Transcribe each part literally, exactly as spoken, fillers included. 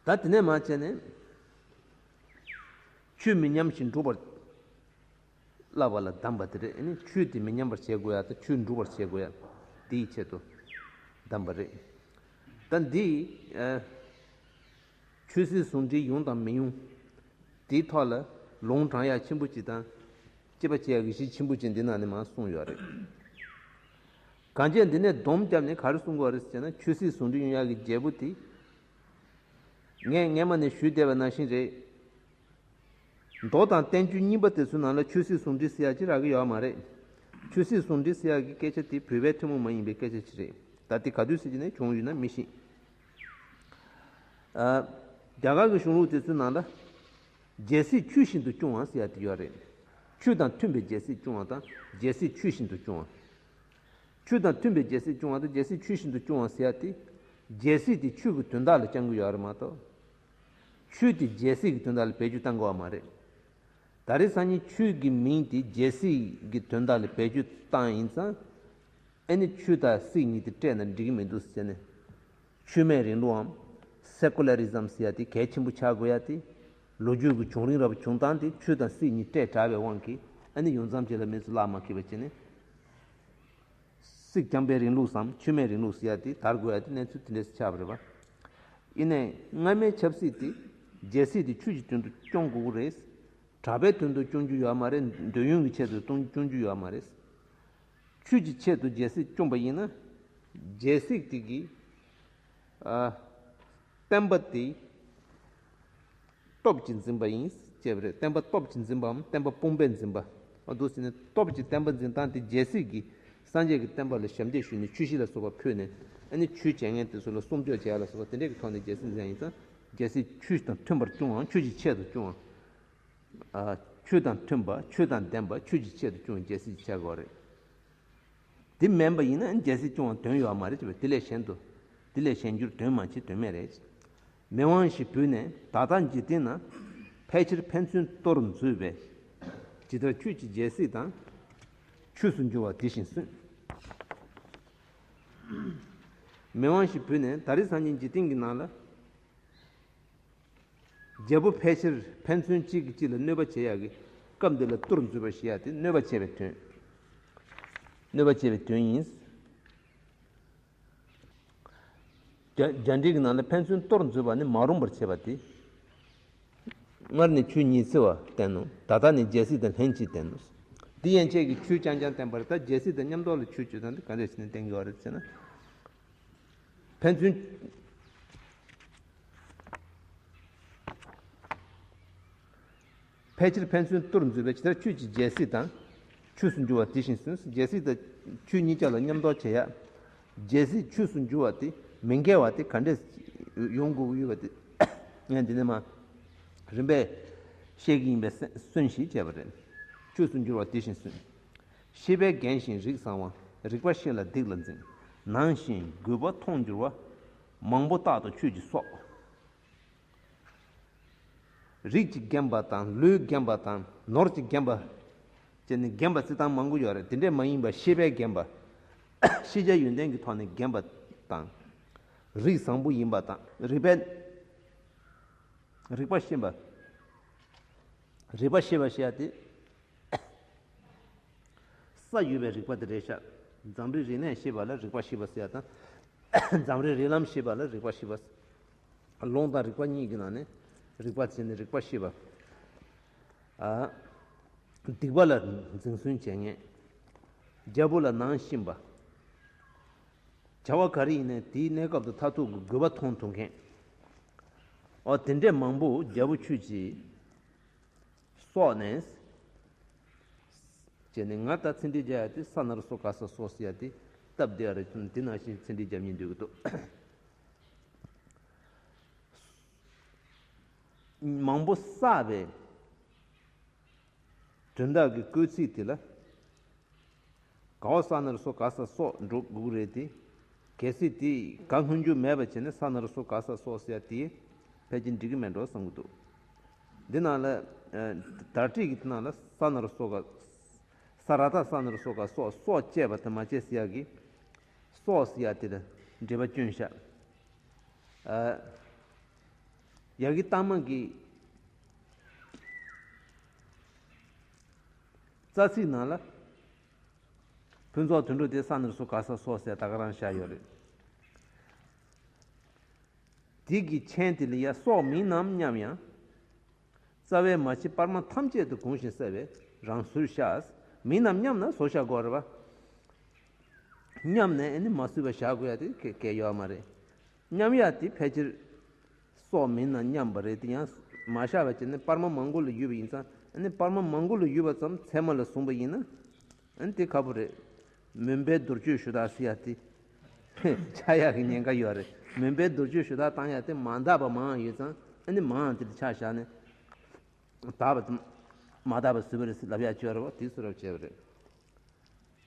ད་དེ་ནས་མར་བྱས་ནས། ཆོས་མི་ཉམས་ཤིང་འགྲུབ་པར་བསླབ་པ་ལ་གདམས་པ་དེ་རེད། ཨ་ནི་ཆོས་དེ་མི་ཉམས་པར་བྱེད་དགོས་ཡ་དང་ཆོས་འགྲུབ་པར་བྱེད་དགོས་ཡ་དེའི་ཆེད་དུ་གདམས་པ་རེད། ད་འདི། ཨ། ཆོས་སྲིད་ཟུང་འབྲེལ་ཡོང་དང་མི་ཡོང་། དེའི་ཐོག་ལ་ལུང་དྲངས་ཡ་ཆེན་པོ་ཅིག་དང་། དཔྱད་པ་བྱེད་ཡ་གི་གཞི་ཆེན་པོ་ཅིག་འདི་ནང་ནས་མར་གསུངས་ཡོད་རེད། གང་ཅི་འདི་ནས་སྡོམ་བརྒྱབ་ནས་ག་རེ་གསུང་གི་ཡོད་རེད་ཟེར་ན། ཆོས་སྲིད་ཟུང་འབྲེལ་ཡོང་ཡ་གི་རྒྱལ་པོ་དེ། ངས་སྔས་མ་ནས་ཞུས་བསྡད་པ་ནང་བཞིན་རེད། མདོ་དང་བསྟན་བཅོས་རྙིང་པ་དེ་ཚོའི་ནང་ལ་ཆོས་སྲིད་ཟུང་འབྲེལ་ཟེར་ཡ་ཅིག་རག་གི་ཡོད་མ་རེད། ཆོས་སྲིད་ཟུང་འབྲེལ་ཟེར་ཡ་གི་སྐད་ཆ་དེ་བོད་པའི་ཐུན་མོང་མ་ཡིན་པའི་སྐད་ཆ་ཅིག་རེད། ད་དེ་ག་དུས་ཟེར་གྱི་ནས་བྱུང་ཡོད་ན་མི་ཤེས། ཨ། རྒྱ་གར་གྱི་གཞུང་ལུགས་དེ་ཚོའི་ནང་ལ། རྒྱལ་སྲིད་ཆོས་བཞིན་དུ་སྐྱོང་བ་ཟེར་ཡ་དེ་ཡོད་རེད། ཆོས་དང་མཐུན་པའི་རྒྱལ་སྲིད་སྐྱོང་བ་དང་རྒྱལ་སྲིད་ཆོས་བཞིན་དུ་སྐྱོང་བ། ཆོས་དང་མཐུན་པའི་རྒྱལ་སྲིད་སྐྱོང་བ་དང་རྒྱལ་སྲིད་ཆོས་བཞིན་དུ་སྐྱོང་བ་ཟེར་ཡ་དེ། རྒྱལ་སྲིད་དེ་ཆོས་ཀྱི་དོན་དག་ལ་བསྐྱང་གི་ཡོད་རེད་མ་གཏོགས། ཆོས་དེ་རྒྱལ་སྲིད་ཀྱི་དོན་དག་ལ་བེད་སྤྱོད་བཏང་དགོས་པ་མ་རེད། ད་རེས་སང་ཉིན་ཆོས་ཀྱི་མིང་དེ་རྒྱལ་སྲིད་ཀྱི་དོན་དག་ལ་བེད་སྤྱོད་བཏང་ཡིན་ཙང་། ཨ་ནི་ཆོས་དང་སྲིད་གཉིས་དེ་བསྲེས་ན་འགྲིག་གི་མི་འདུག་ཟེར་ནས། ཆོས་མེད་རིང་ལུགས་འམ། སེ་ཀུ་ལ་རི་ཛམ་ཟེར་ཡ་དེ་གལ་ཆེན་པོ་ཆགས་དགོས་ཡ་དེ། ལོ་རྒྱུས་ཀྱི་བྱུང་རིམ་རབ་བྱུང་སྟངས་དེ་ཆོས་དང་སྲིད་གཉིས་བསྲེས་དྲགས་པའི་དབང་གིས་ཨ་ནི་ཡུང་ཙམ་ཅིག་ལ་མི་ཚོ་བརླག་མ་ཁེལ་བ་བྱས་ནས། སྲིད་རྐྱང་པའི་རིང་ལུགས་སམ་ཆོས་མེད་རིང་ལུགས་ཟེར་ཡ་དེ་དར་དགོས་ཡ་དེ་གནས་ཚུལ་དེ་འདྲས་ཆགས་པ་རེད་པ། ཡིན་ནའི་སྔ་མའི་ཆབ་སྲིད་དེ་རྒྱལ་སྲིད་དེ་ཆོས་ཀྱི་དོན་དུ་སྐྱོང་དགོས་ཀྱི་རེད། གྲྭ་པའི་དོན་དུ་སྐྱོང་རྒྱུ་ཡོད་མ་རེད། འདོད་ཡོན་གྱི་ཆེད་དུ་གཏོང་སྐྱོང་རྒྱུ་ཡོད་མ་རེད། ཆོས་ཀྱི་ཆེད་དུ་རྒྱལ་སྲིད་སྐྱོང་པ་ཡིན་ན། རྒྱལ་སྲིད་དེ་གི། ཨ། བསྟན་པ་དེ། སྟོབས་ཀྱིས་འཛིན་པ་ཡིན་ཅེས་པ་རེད། བསྟན་པ་སྟོབས་ཀྱིས་འཛིན་པའམ་བསྟན་པ་དཔུང་པས་འཛིན་པ། ཨ། འདུག་ཟེར་ནས་སྟོབས་ཀྱི་བསྟན་པ་འཛིན་སྟངས་དེ་རྒྱལ་སྲིད་ཀྱིས་སངས་རྒྱས་ཀྱི་བསྟན་པ་ལ་ཞབས་འདེགས་ཞུས་ནས་ཆོས་གཞིས་ལ་སོགས་པ་ཕུལ་ནས། ཨ་ནི་ཆོས་བྱེད་མཁན་དེ་ཚོ་ལ་སྲུང་སྐྱོབ་བྱེད་ཡ་ལ་སོགས་པ་དེ་འདྲས་ཀྱི་ཐོག་ནས་རྒྱལ་སྲིད་འཛིན་ཡིན་ཙང་རྒྱལ་སྲིད་ཆོས་དང་མཐུན་པར་སྐྱོང་བའམ་ཆོས་ཀྱི་ཆེད་དུ་སྐྱོང་བ། ཨ། ཆོས་དང་མཐུན་པ་ཆོས་དང་ལྡན་པ་ཆོས་ཀྱི་ཆེད་དུ་སྐྱོང་བའི་རྒྱལ་སྲིད་ཆགས་དགོས་རེད། དེ་མིན་པ་ཡིན་ན་རྒྱལ་སྲིད་སྐྱོང་བ་དོན་ཡོད་མ་རེད་ཅེས་པས། དེ་ལས་གཞན་དུ། དེ་ལས་གཞན་འགྱུར་དོན་མ་བྱེད་དོན་མེད་རེད། མི་དབང་ཞེས་བོས་ནས་ད་ལྟ་འཇིག་རྟེན་ན། ཕལ་ཆེར་ཕན་ཚུན་གཏོར་མཛོད་པས། ཇི་ལྟར་ཆོས་ཀྱི་རྒྱལ་སྲིད་དང་། ཆོས་སུ་འགྱུར་བ་དེ་བཞིན་གསུངས། མི་དབང་ཞེས་བོས་ནས་ད་རེས་སང་ཉིན་འཇིག་རྟེན་གྱི་ནང་ལ། རྒྱལ་པོ་ཕལ་ཆེར་ཕན་ཚུན་གཅིག་གིས་གཅིག་ལ་གནོད་པ་བྱེད་ཡག་གི་སྐབས་འདི་ལ་གཏོར་མཛོད་པ་ཞེས་ཡ་དེ་གནོད་པ་བྱེད་པའི་དོན། གནོད་པ་བྱེད་པའི་དོན་ཡིན། རྒྱ་རྒྱ་འགྲེལ་གྱི་ནང་ལ་ཕན་ཚུན་གཏོར་མཛོད་པ་ནི་མ་རུངས་པར་བྱེད་པ་སྟེ། སྔར་ནི་ཆོས་ཉི་ཚེ་བ་བསྟན་ནོ། ད་ལྟ་ནི་རྒྱལ་སྲིད་དང་ལྷན་ཅིག་བསྟན་ནོ། འདི་ཡན་ཆད་ཀྱི་ཆོས་རྐྱང་རྐྱང་བསྟན་པ་རེད། ད་རྒྱལ་སྲིད་དང་མཉམ་དུ་ལ་ཆོས་སྤྱོད་སྟངས་དེ་ག་འདྲ་བྱས་ནས་བསྟན་གྱི་ཡོད་རེད་ཟེར་ན། ཕན་ཚུན། ཕལ་ཆེར་ཕན་ཚུན་གཏོར་མཛོད་པས་ཇི་ལྟར་ཆོས་ཀྱི་རྒྱལ་སྲིད་དང་། ཆོས་སུ་འགྱུར་བ་དེ་བཞིན་གསུངས། རྒྱལ་སྲིད་དང་ཆོས་གཉིས་ཆ་ལ་མཉམ་དུ་བྱེད་ཡ། རྒྱལ་སྲིད་ཆོས་སུ་འགྱུར་བ་དེ་མི་འགལ་བ་དེ་ག་འདྲས་ཡོང་དགོས་ཀྱི་ཡོད་པ་དེ། ངས་འདི་ནས་མར་རིམ་པས་བཤད་ཀྱི་ཡིན་པས་གསན་གསན་ཞེས་བྱས་པ་རེད། ཆོས་སུ་འགྱུར་བ་དེ་བཞིན་གསུངས། ཤེས་པས་རྒན་ཞིང་རིགས་བཟང་བ། རིག་པ་ཤེས་ལ་སྡིག་ལ་འཛིན། ནང་བཞིན་རྒུད་པ་མཐོང་འགྱུར་བ། མང་པོ་རྟག་ཏུ་ཆོས་ཀྱི་སྲོག། རིགས་ཀྱིས་རྒན་པ་དང་། ལུས་རྒན་པ་དང་། ནོར་གྱིས་རྒན་པ། བྱས་ནས་རྒན་པ་རྩི་སྟངས་མང་པོ་ཡོད་རེད། དེ་འདྲས་མ་ཡིན་པར་ཤེས་པས་རྒན་པ། ཤེས་བྱ་ཡོན་ཏན་གྱི་ཐོག་ནས་རྒན་པ་དང་། རིགས་བཟང་པོ་ཡིན་པ་དང་། རིག་པའི། རིག་པ་ཤེས་པ། རིག་པ་ཤེས་པ་ཞེས་པ་དེ། ས་ཡོད་པའི་རིག་པ་དེ་རེད་ཤག་འཛམ་རིག་རིག་གནས་ཤེས་པ་ལ་རིག་པ་ཤེས་པ་ཟེར་ཡ་དང་། འཛམ་རིག་རིག་ལམ་ཤེས་པ་ལ་རིག་པ་ཤེས་པ། ལུང་དང་རིག་པ་གཉིས་ཀྱི་ནང་ནས་རིག་པ་བྱས་ནས་རིག་པ་ཤེས་པ། ཨ། སྡིག་པ་ལ་འཛིང་ཟོན་བྱེད་མཁན། རྒྱལ་པོ་ལ་ནང་བཞིན་པ། བྱ་བ་ག་རེ་ཡིན་ནའི་དེའི་གནས་སྐབས་དང་མཐར་ཐུག་གི་དགོས་པ་མཐོང་ཐུབ་མཁན། ཨོ་དེ་འདྲས་མང་པོ་རྒྱལ་པོ་ཁྱོད་ཀྱིས། སོགས་ནས། བྱས་ནས་ང་ད་ཚིག་འགྲེལ་རྒྱག་ཡ་དེ་ས་ན་རོ་སོ་ག་ས་སོགས་ཟེར་ཡ་དེ་སྟབས་བདེ་བ་རེད། དེ་ནང་བཞིན་ཚིག་འགྲེལ་རྒྱབ་སྙིང་འདོད་ཀྱི་འདུག་མང་པོ་བསགས་པའི་དོན་དག་གི་བཀོད་ཚིག་དེ་ལ། ག་བ་ས་ན་རོ་སོ་ག་ས་སོགས་འགྲོ་དགོས་ཀྱི་རེད་དེ། གལ་སྲིད་དེ་ག་སྔོན་འཇུག་མེད་པ་བྱས་ན་ས་ན་རོ་སོ་ག་ས་སོགས་ཟེར་ཡ་དེ་ཕལ་ཆེར་འགྲིག་གི་མེད་འགྲོ་བསམ་གྱི་འདུག་འདི་ནང་ལ། ཨ། བརྡ་སྤྲོད་ཀྱི་དེ་ནང་ལ་ས་ན་རོ་སོ་ག། ས་ར་ད་ས་ན་རོ་སོ་ག་སོགས་སོགས་བཅས་པ་དང་མ་བཅས་ཟེར་ཡ་གི། སོགས་ཟེར་ཡ་དེ་ལ་འགྲེལ་པ་བསྐྱོན་ཤག་ཨ། ཡ་གི་ལྟག་མ་གི་རྩ་ཚིག་ནང་ལ། ཕུན་ཚོགས་དུད་འགྲོ་དེ་ས་ནས་སུ་ག་ས་སོ་ཟེར་ད་ག་རང་བཞག་ཡོད་རེད། དེ་གི་མཆན་དེ་ལ་ཡ་སྲོག་མིན་ནམ་སྙམ་ཡང་། རྩ་བའི་མ་ཕྱི་པར་མ་ཐམས་ཅད་དུ་གོང་བཞིན་གསལ་བས་རང་ཟུར་བཞག། མིན་ནམ་སྙམ་ན་བཟོ་བཞག་དགོས་རེད་པ། སྙམ་ནས་ཨ་ནི་མ་བཟོས་པ་བཞག་དགོས་ཡ་དེ་ག་ག་ཡོད་མ་རེད། སྙམ་ཡ་དེ་ཕལ་ཆེར་སྲོག་མིན་ན་སྙམ་པ་རེད། དེ་ཡང་མ་བཞག་པ་བྱས་ནས་པར་མ་མང་པོ་ལ་ཡོད་པ་ཡིན་ཙང་། ཨ་ནི་པར་མ་མང་པོ་ལ་ཡོད་པ་ཙམ་ཚད་མ་ལ་བཟུང་པ་ཡིན་ན། ཨ་ནི་དེ་ཁག་པོ་རེད། མུན་པའི་རྡོ་གཅོད་ཞུ་དག་ཟེར་ཡ་དེ་ཆགས་ཡག་གི་ཉེན་ཁ་ཡོད་རེད། མུན་པའི་རྡོ་གཅོད་ཞུ་དག་བཏང་ཡ་དེ་མ་དག་པ་མང་ཡོད་ཙང་། ཨ་ནི་མང་དེ་ལ་ཆ་བཞག་ནས་དག་པ་དང་མ་དག་པ་བཟོས་པ་རེད་ཟེར་ལབ་ཡ་ཅིག་ཡོད་རེད་པ། དེ་བཟོ་འདྲ་བྱས་པ་རེད།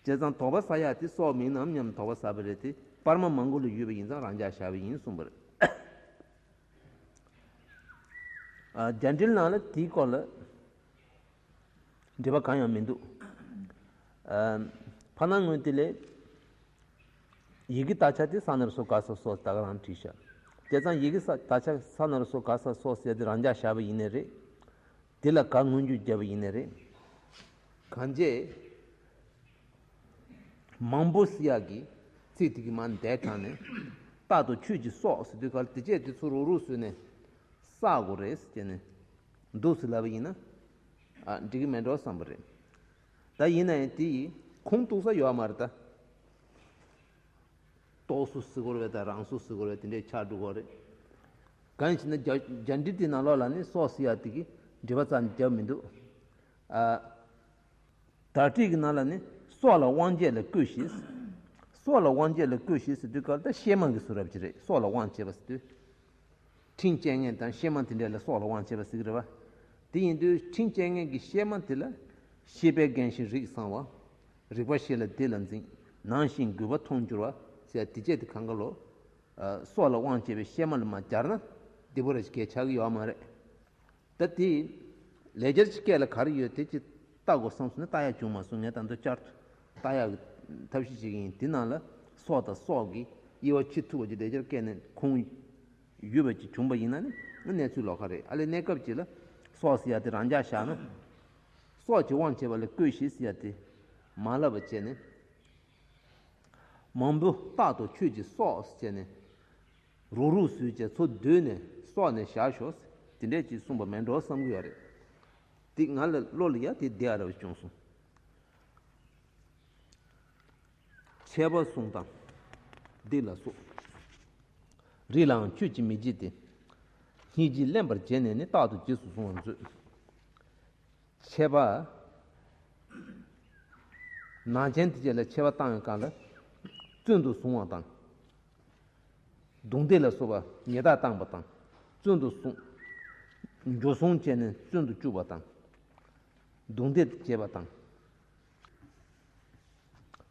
བྱས་ཙང་དོགས་པ་ཟ་ཡ་དེ་སྲོག་མིན་ནམ་སྙམ་དོགས་པ་ཟ་བ་རེད་དེ། པར་མ་མང་པོ་ལ་ཡོད་པ་ཡིན་ཙང་རང་འཇགས་བཞག་པ་ཡིན་གསུངས་པ་རེད། ཨ། རྒྱ་འགྲེལ་ནང་ལ་དེའི་སྐོར་ལ་འགྲེལ་པ་གང་ཡང་མི་འདུག། ཨ། ཕ་ནང་ངོས་དེ་ལས་ཡི་གེ་དག་ཆ་དེ་ས་ན་རོ་སོ་ག་ས་སོ་ད་ག་རང་བྲིས་ཤག། བྱས་ཙང་ཡི་གེ་ས་དག་ཆ་ས་ན་རོ་སོ་ག་ས་སོ་ཟེར་དེ་རང་འཇགས་བཞག་པ་ཡིན་ནའི་རེད། དེ་ལ་ག་སྔོན་འཇུག་བརྒྱབ་པ་ཡིན་ནའི་རེད། གང་བྱས། མང་པོ་ཟེར་ཡག་གི་ཚིག་དེ་གི་མ་འདས་དྲགས་ནས། རྟག་ཏུ་ཁྱོད་ཀྱི་སྲོག་ཟེར་དུས་ག་ལ་དེ་བྱས་དེ་ཚོ་རུག་རུག་བཟོས་ནས་བསག་དགོས་རེད་ཟེར་བྱས་ནས་འདུག་ཟེར་ལབ་པ་ཡིན་ན། ཨ། འགྲིག་གི་མེད་འགྲོ་བསམ་པ་རེད། ད་ཡིན་ན་ཡང་དེ་ཡི་ཁུངས་གཏུགས་ས་ཡོད་མ་རེད་ད། རྟོག་བཟོ་ཟེར་དགོས་རེད་པས་ད། རང་བཟོ་ཟེར་དགོས་རེད་པས། དེ་འདྲའི་ཆགས་འགྲོ་གི་རེད། གང་ཡིན་ཟེར་ན་རྒྱ་རྒྱ་འགྲེལ་དེ་ནང་ལོགས་ལ་ནི་སྲོག་ཟེར་ཡག་དེ་གི་འགྲེལ་པ་རྩ་ནས་བརྒྱབ་མི་འདུག། ཨ། དར་ཊིག་གི་ནང་ལ་ནི་སྲོག་ལ་དབང་བྱེད་ལ་བཀོད་ཤིག། སྲོག་ལ་དབང་བྱེད་ལ་བཀོད་ཤིག་ཟེར་དུས་ག་ལ་ད་གཤེད་མ་གི་བཟོ་འདྲ་ཅིག་རེད། སྲོག་ལ་དབང་བྱེད་པ་ཟེར་དུས། ཁྲིམས་བཅད་མཁན་དང་གཤེད་མ་དེ་འདྲ་ལ་སྲོག་ལ་དབང་བྱེད་པ་ཟེར་གི་རེད་པ། དེ་ཡིན་དུས་ཁྲིམས་བཅད་མཁན་གྱི་གཤེད་མ་དེ་ལ་ཤེས་པས་རྒན་ཞིང་རིགས་གསང་བ། རིག་པ་ཤེས་ལ་བདེ་ལ་འཛིན། ནང་བཞིན་རྒུད་པ་མཐོང་འགྱུར་བ་ཟེར་དེ་བྱས་དེ་གང་ག་ལོ། ཨ། སྲོག་ལ་དབང་བྱེད་པའི་གཤེད་མ་ལ་མ་སྦྱར་ན་བདེ་པོ་རེ་ཞིག་གས་ཆགས་ཀྱི་ཡོད་མ་རེད། ད་དེ་ལས་སྦྱར་གྱི་སྐད་ལ་ག་རེ་ཡོད་དེ་ཅིག་ལྟ་དགོས་བསམ་སོང་ན་ལྟ་ཡག་བྱུང་མ་སོང་། ངས་ད་དུང་བསྐྱར་དུ་ལྟ་ཡག་གི་ཐབས་ཤེས་བྱེད་ཀྱི་ཡིན། དེ་ནང་ལ་སྲོག་དང་སྲོག་གི་དབྱེ་བ་ཕྱེ་ཐུབ་པ་ཅིག་ལས་སྦྱར་སྐད་ནས་ཁུངས་ཡོད་པ་ཅིག་བྱུང་པ་ཡིན་ན་ནི་གནས་ཚུལ་ལོགས་ཀ་རེད། ཨ་ལས་གནས་སྐབས་ཅིག་ལ་སྲོག་ཟེར་ཡ་དེ་རང་འཇགས་བཞག་ན། སྲོག་གི་དབང་བྱེད་པ་ལ་བཀོད་ཤིག་ཟེར་ཡ་དེ་མ་ལབ་པ་བྱས་ནས། མང་པོ་རྟག་ཏུ་ཁྱོད་ཀྱི་སྲོག་ཟེར་བྱས་ནས། རུག་རུག་བཟོས་བྱས་ཚུར་བསྡུས་ནས་སྲོག་ནས་བཞག་ཤོག་དེ་འདྲས་ཅིག་གསུངས་པ་མེད་འགྲོ་བསམ་གྱི་ཡོད་རེད། དེ་ང་ལ་བློ་ལ་ཡ་དེ་བདེ་ཡག་རེ་བ་བྱུང་སོང་། འཆད་པ་གསུང་དང་འདི་ལ་སོགས། རིགས་ལའང་ཁྱོད་ཀྱིས་མི་བགྱིད་དེ། སྙིང་རྗེས་བརླན་པར་བྱས་ནས་ནི་རྟག་ཏུ་རྗེས་སུ་བཟུང་བར་མཛོད། འཆད་པ། ནང་ཆེན་དེ་བཅས་ལ་འཆད་པ་བཏང་བའི་སྐབས་ལ། བཙོན་དུ་བཟུང་བ་དང་། རྡུང་རྡེག་ལ་སོགས་པ་ཉེས་དག་བཏང་བ་དང་། བཙོན་དུ་བཟུང་། འཇུ་བཟུང་བྱས་ནས་བཙོན་དུ་བཅུག་པ་དང་། རྡུང་རྡེག་བྱས་པ་དང་།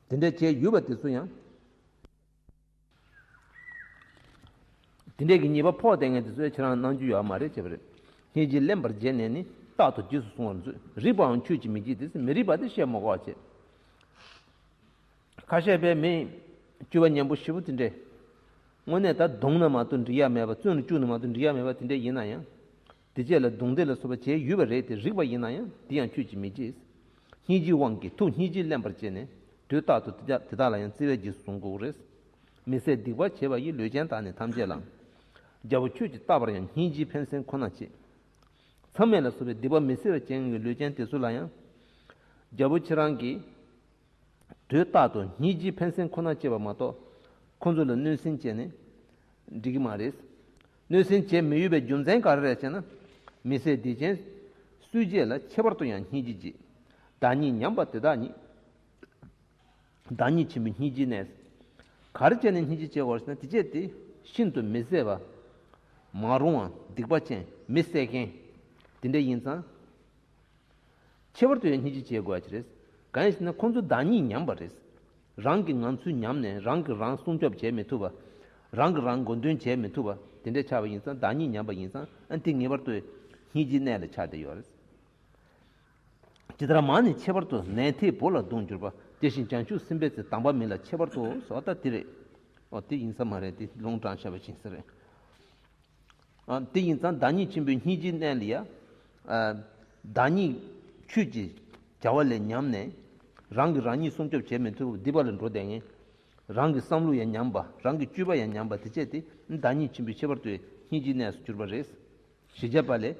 དེ་འདྲ་བྱས་ཡོད་པ་དེ་ཚོ་ཡང་། དེ་འདྲས་ཀྱི་ཉེས་པ་ཕོག་བསྡད་མཁན་དེ་ཚོས་ཁྱེད་རང་གནང་རྒྱུ་ཡོད་མ་རེད་བྱས་པ་རེད། སྙིང་རྗེས་བརླན་པར་བྱས་ནས་ནི་རྟག་ཏུ་རྗེས་སུ་བཟུང་བར་མཛོད། རིགས་པའང་ཁྱོད་ཀྱིས་མི་བགྱིད་དེ། མི་རིགས་པ་དེ་བཤད་མ་དགོས་པ་བྱས། ཁ་ཤས་པས་མི་སྤྱོད་པ་ངན་པ་ཞེ་པོ་དེ་འདྲས། དངོས་གནས་ད་རྡུང་ན་མ་གཏོགས་འགྲིག་ཡ་མེད་པ། བཙོན་དུ་བཅུག་ན་མ་གཏོགས་འགྲིག་ཡ་མེད་པ་དེ་འདྲས་ཡིན་ན་ཡང་། དེ་བཅས་ལ་རྡུང་རྡེག་ལ་སོགས་པ་བྱས་ཡོད་པ་རེད་དེ། རིགས་པ་ཡིན་ན་ཡང་དེ་ཡང་ཁྱོད་ཀྱིས་མི་བགྱིད། སྙིང་རྗེའི་དབང་གིས་ཐུགས་སྙིང་རྗེ་བརླན་པར་བྱས་ནས་དུས་རྟག་ཏུ་དེ་དག་དེ་དག་ལ་ཡང་བརྩེ་བས་རྗེས་སུ་བཟུང་དགོས་རེད། མི་བཟད་སྡིག་པ་བྱས་པ་ཡི། ལུས་ཅན་དག་ནི་ཐམས་ཅད་ལ། རྒྱལ་པོ་ཁྱོད་ཀྱིས་བལྟ་བར་ཡང་། སྙིང་རྗེའི་ཕན་སེམས་ཁོ་ན་བྱེད། མཚམས་མེད་ལ་སོགས་པའི་སྡིག་པ་མི་བཟད་པ་ཅན་གྱི་ལུས་ཅན་དེ་ཚོ་ལ་ཡང་། རྒྱལ་པོ་ཁྱེད་རང་གིས། དུས་རྟག་ཏུ་སྙིང་རྗེའི་ཕན་སེམས་ཁོ་ན་བྱེད་པ་མ་གཏོགས། ཁོ་ཚོ་ལ་གནོད་སེམས་བྱས་ནས་འགྲིག་གི་མ་རེད། གནོད་སེམས་བྱེད་མི་འོས་པའི་རྒྱུ་མཚན་ག་རེ་རེད་ཅེ་ན། མི་བཟད་སྡིག་ཅན་སུ་བྱས་ལ། ཁྱད་པར་དུ་ཡང་སྙིང་རྗེ་བགྱིད། བདག་ཉིད་ཉམས་པ་དེ་དག་ཉིད། བདག་ཉིད་ཆེན་པོའི་སྙིང་རྗེའི་གནས། ག་རེ་བྱས་ནས་སྙིང་རྗེ་བྱེད་དགོས་ཟེར་ན། དེ་བྱས་དེ་ཤིན་ཏུ་མི་བཟད་པ། མ་རུངས་པ། སྡིག་པ་ཅན། མི་བསད་མཁན། དེ་འདྲ་ཡིན་ཙང་། ཁྱད་པར་དུ་ཡང་སྙིང་རྗེ་བྱེད་དགོས་ཀྱི་རེད། གང་ཡིན་ཟེར་ན་ཁོང་ཚོ་བདག་ཉིད་ཉམས་པ་རེད། རང་གི་ངང་ཚུལ་ཉམས་ནས་རང་གིས་རང་སྲུང་སྐྱོབ་བྱེད་མི་ཐུབ་པ། རང་གིས་རང་མགོ་འདོན་བྱེད་མི་ཐུབ་པ་དེ་འདྲ་ཆགས་པ་ཡིན་ཙང་། བདག་ཉིད་ཉམས་པ་ཡིན་ཙང་། ཨ། དེ་ངེས་པར་དུ་སྙིང་རྗེའི་གནས་ལ་ཆགས་བསྡད་ཡོད་རེད། ཇི་ལྟར་མ་ནི་ཁྱད་པར་དུ། ནན་ཏན་བུ་ལ་གདུང་གྱུར་པ། དེ་བཞིན་བྱང་ཆུབ་སེམས་དཔའི་ཚེ། དམ་པ་མིན་ལ་ཁྱད་པར་དུ་ཟེར་བ་ད་དེ་རེད། ཨོ། དེ་ཡིན་ས་མ་རེད། དེ་ལུང་དྲངས་བཞག་པ་ཡིན་ས་རེད། དེ་ཡིན་ཙང་བདག་ཉིད་ཆེན་པོའི་སྙིང་རྗེའི་གནས་ལ་ཡ། བདག་ཉིད་ཆོས་ཀྱི་བྱ་བ་ལས་ཉམས་ནས། རང་གིས་རང་ཉིད་སྲུང་སྐྱོབ་བྱེད་མི་ཐུབ་སྡིག་པ་ལ་འགྲོ་བསྡད་མཁན། རང་གི་བསམ་བློ་ཡང་ཉམས་པ། རང་གི་སྤྱོད་པ་ཡང་ཉམས་པ་དེ་བྱས་ཏེ་བདག་ཉིད་ཆེན་པོའི་ཁྱད་པར་དུ་སྙིང་རྗེའི་གནས་སུ་གྱུར་པ་རེད། ཞེས་བྱ་བ་ལས།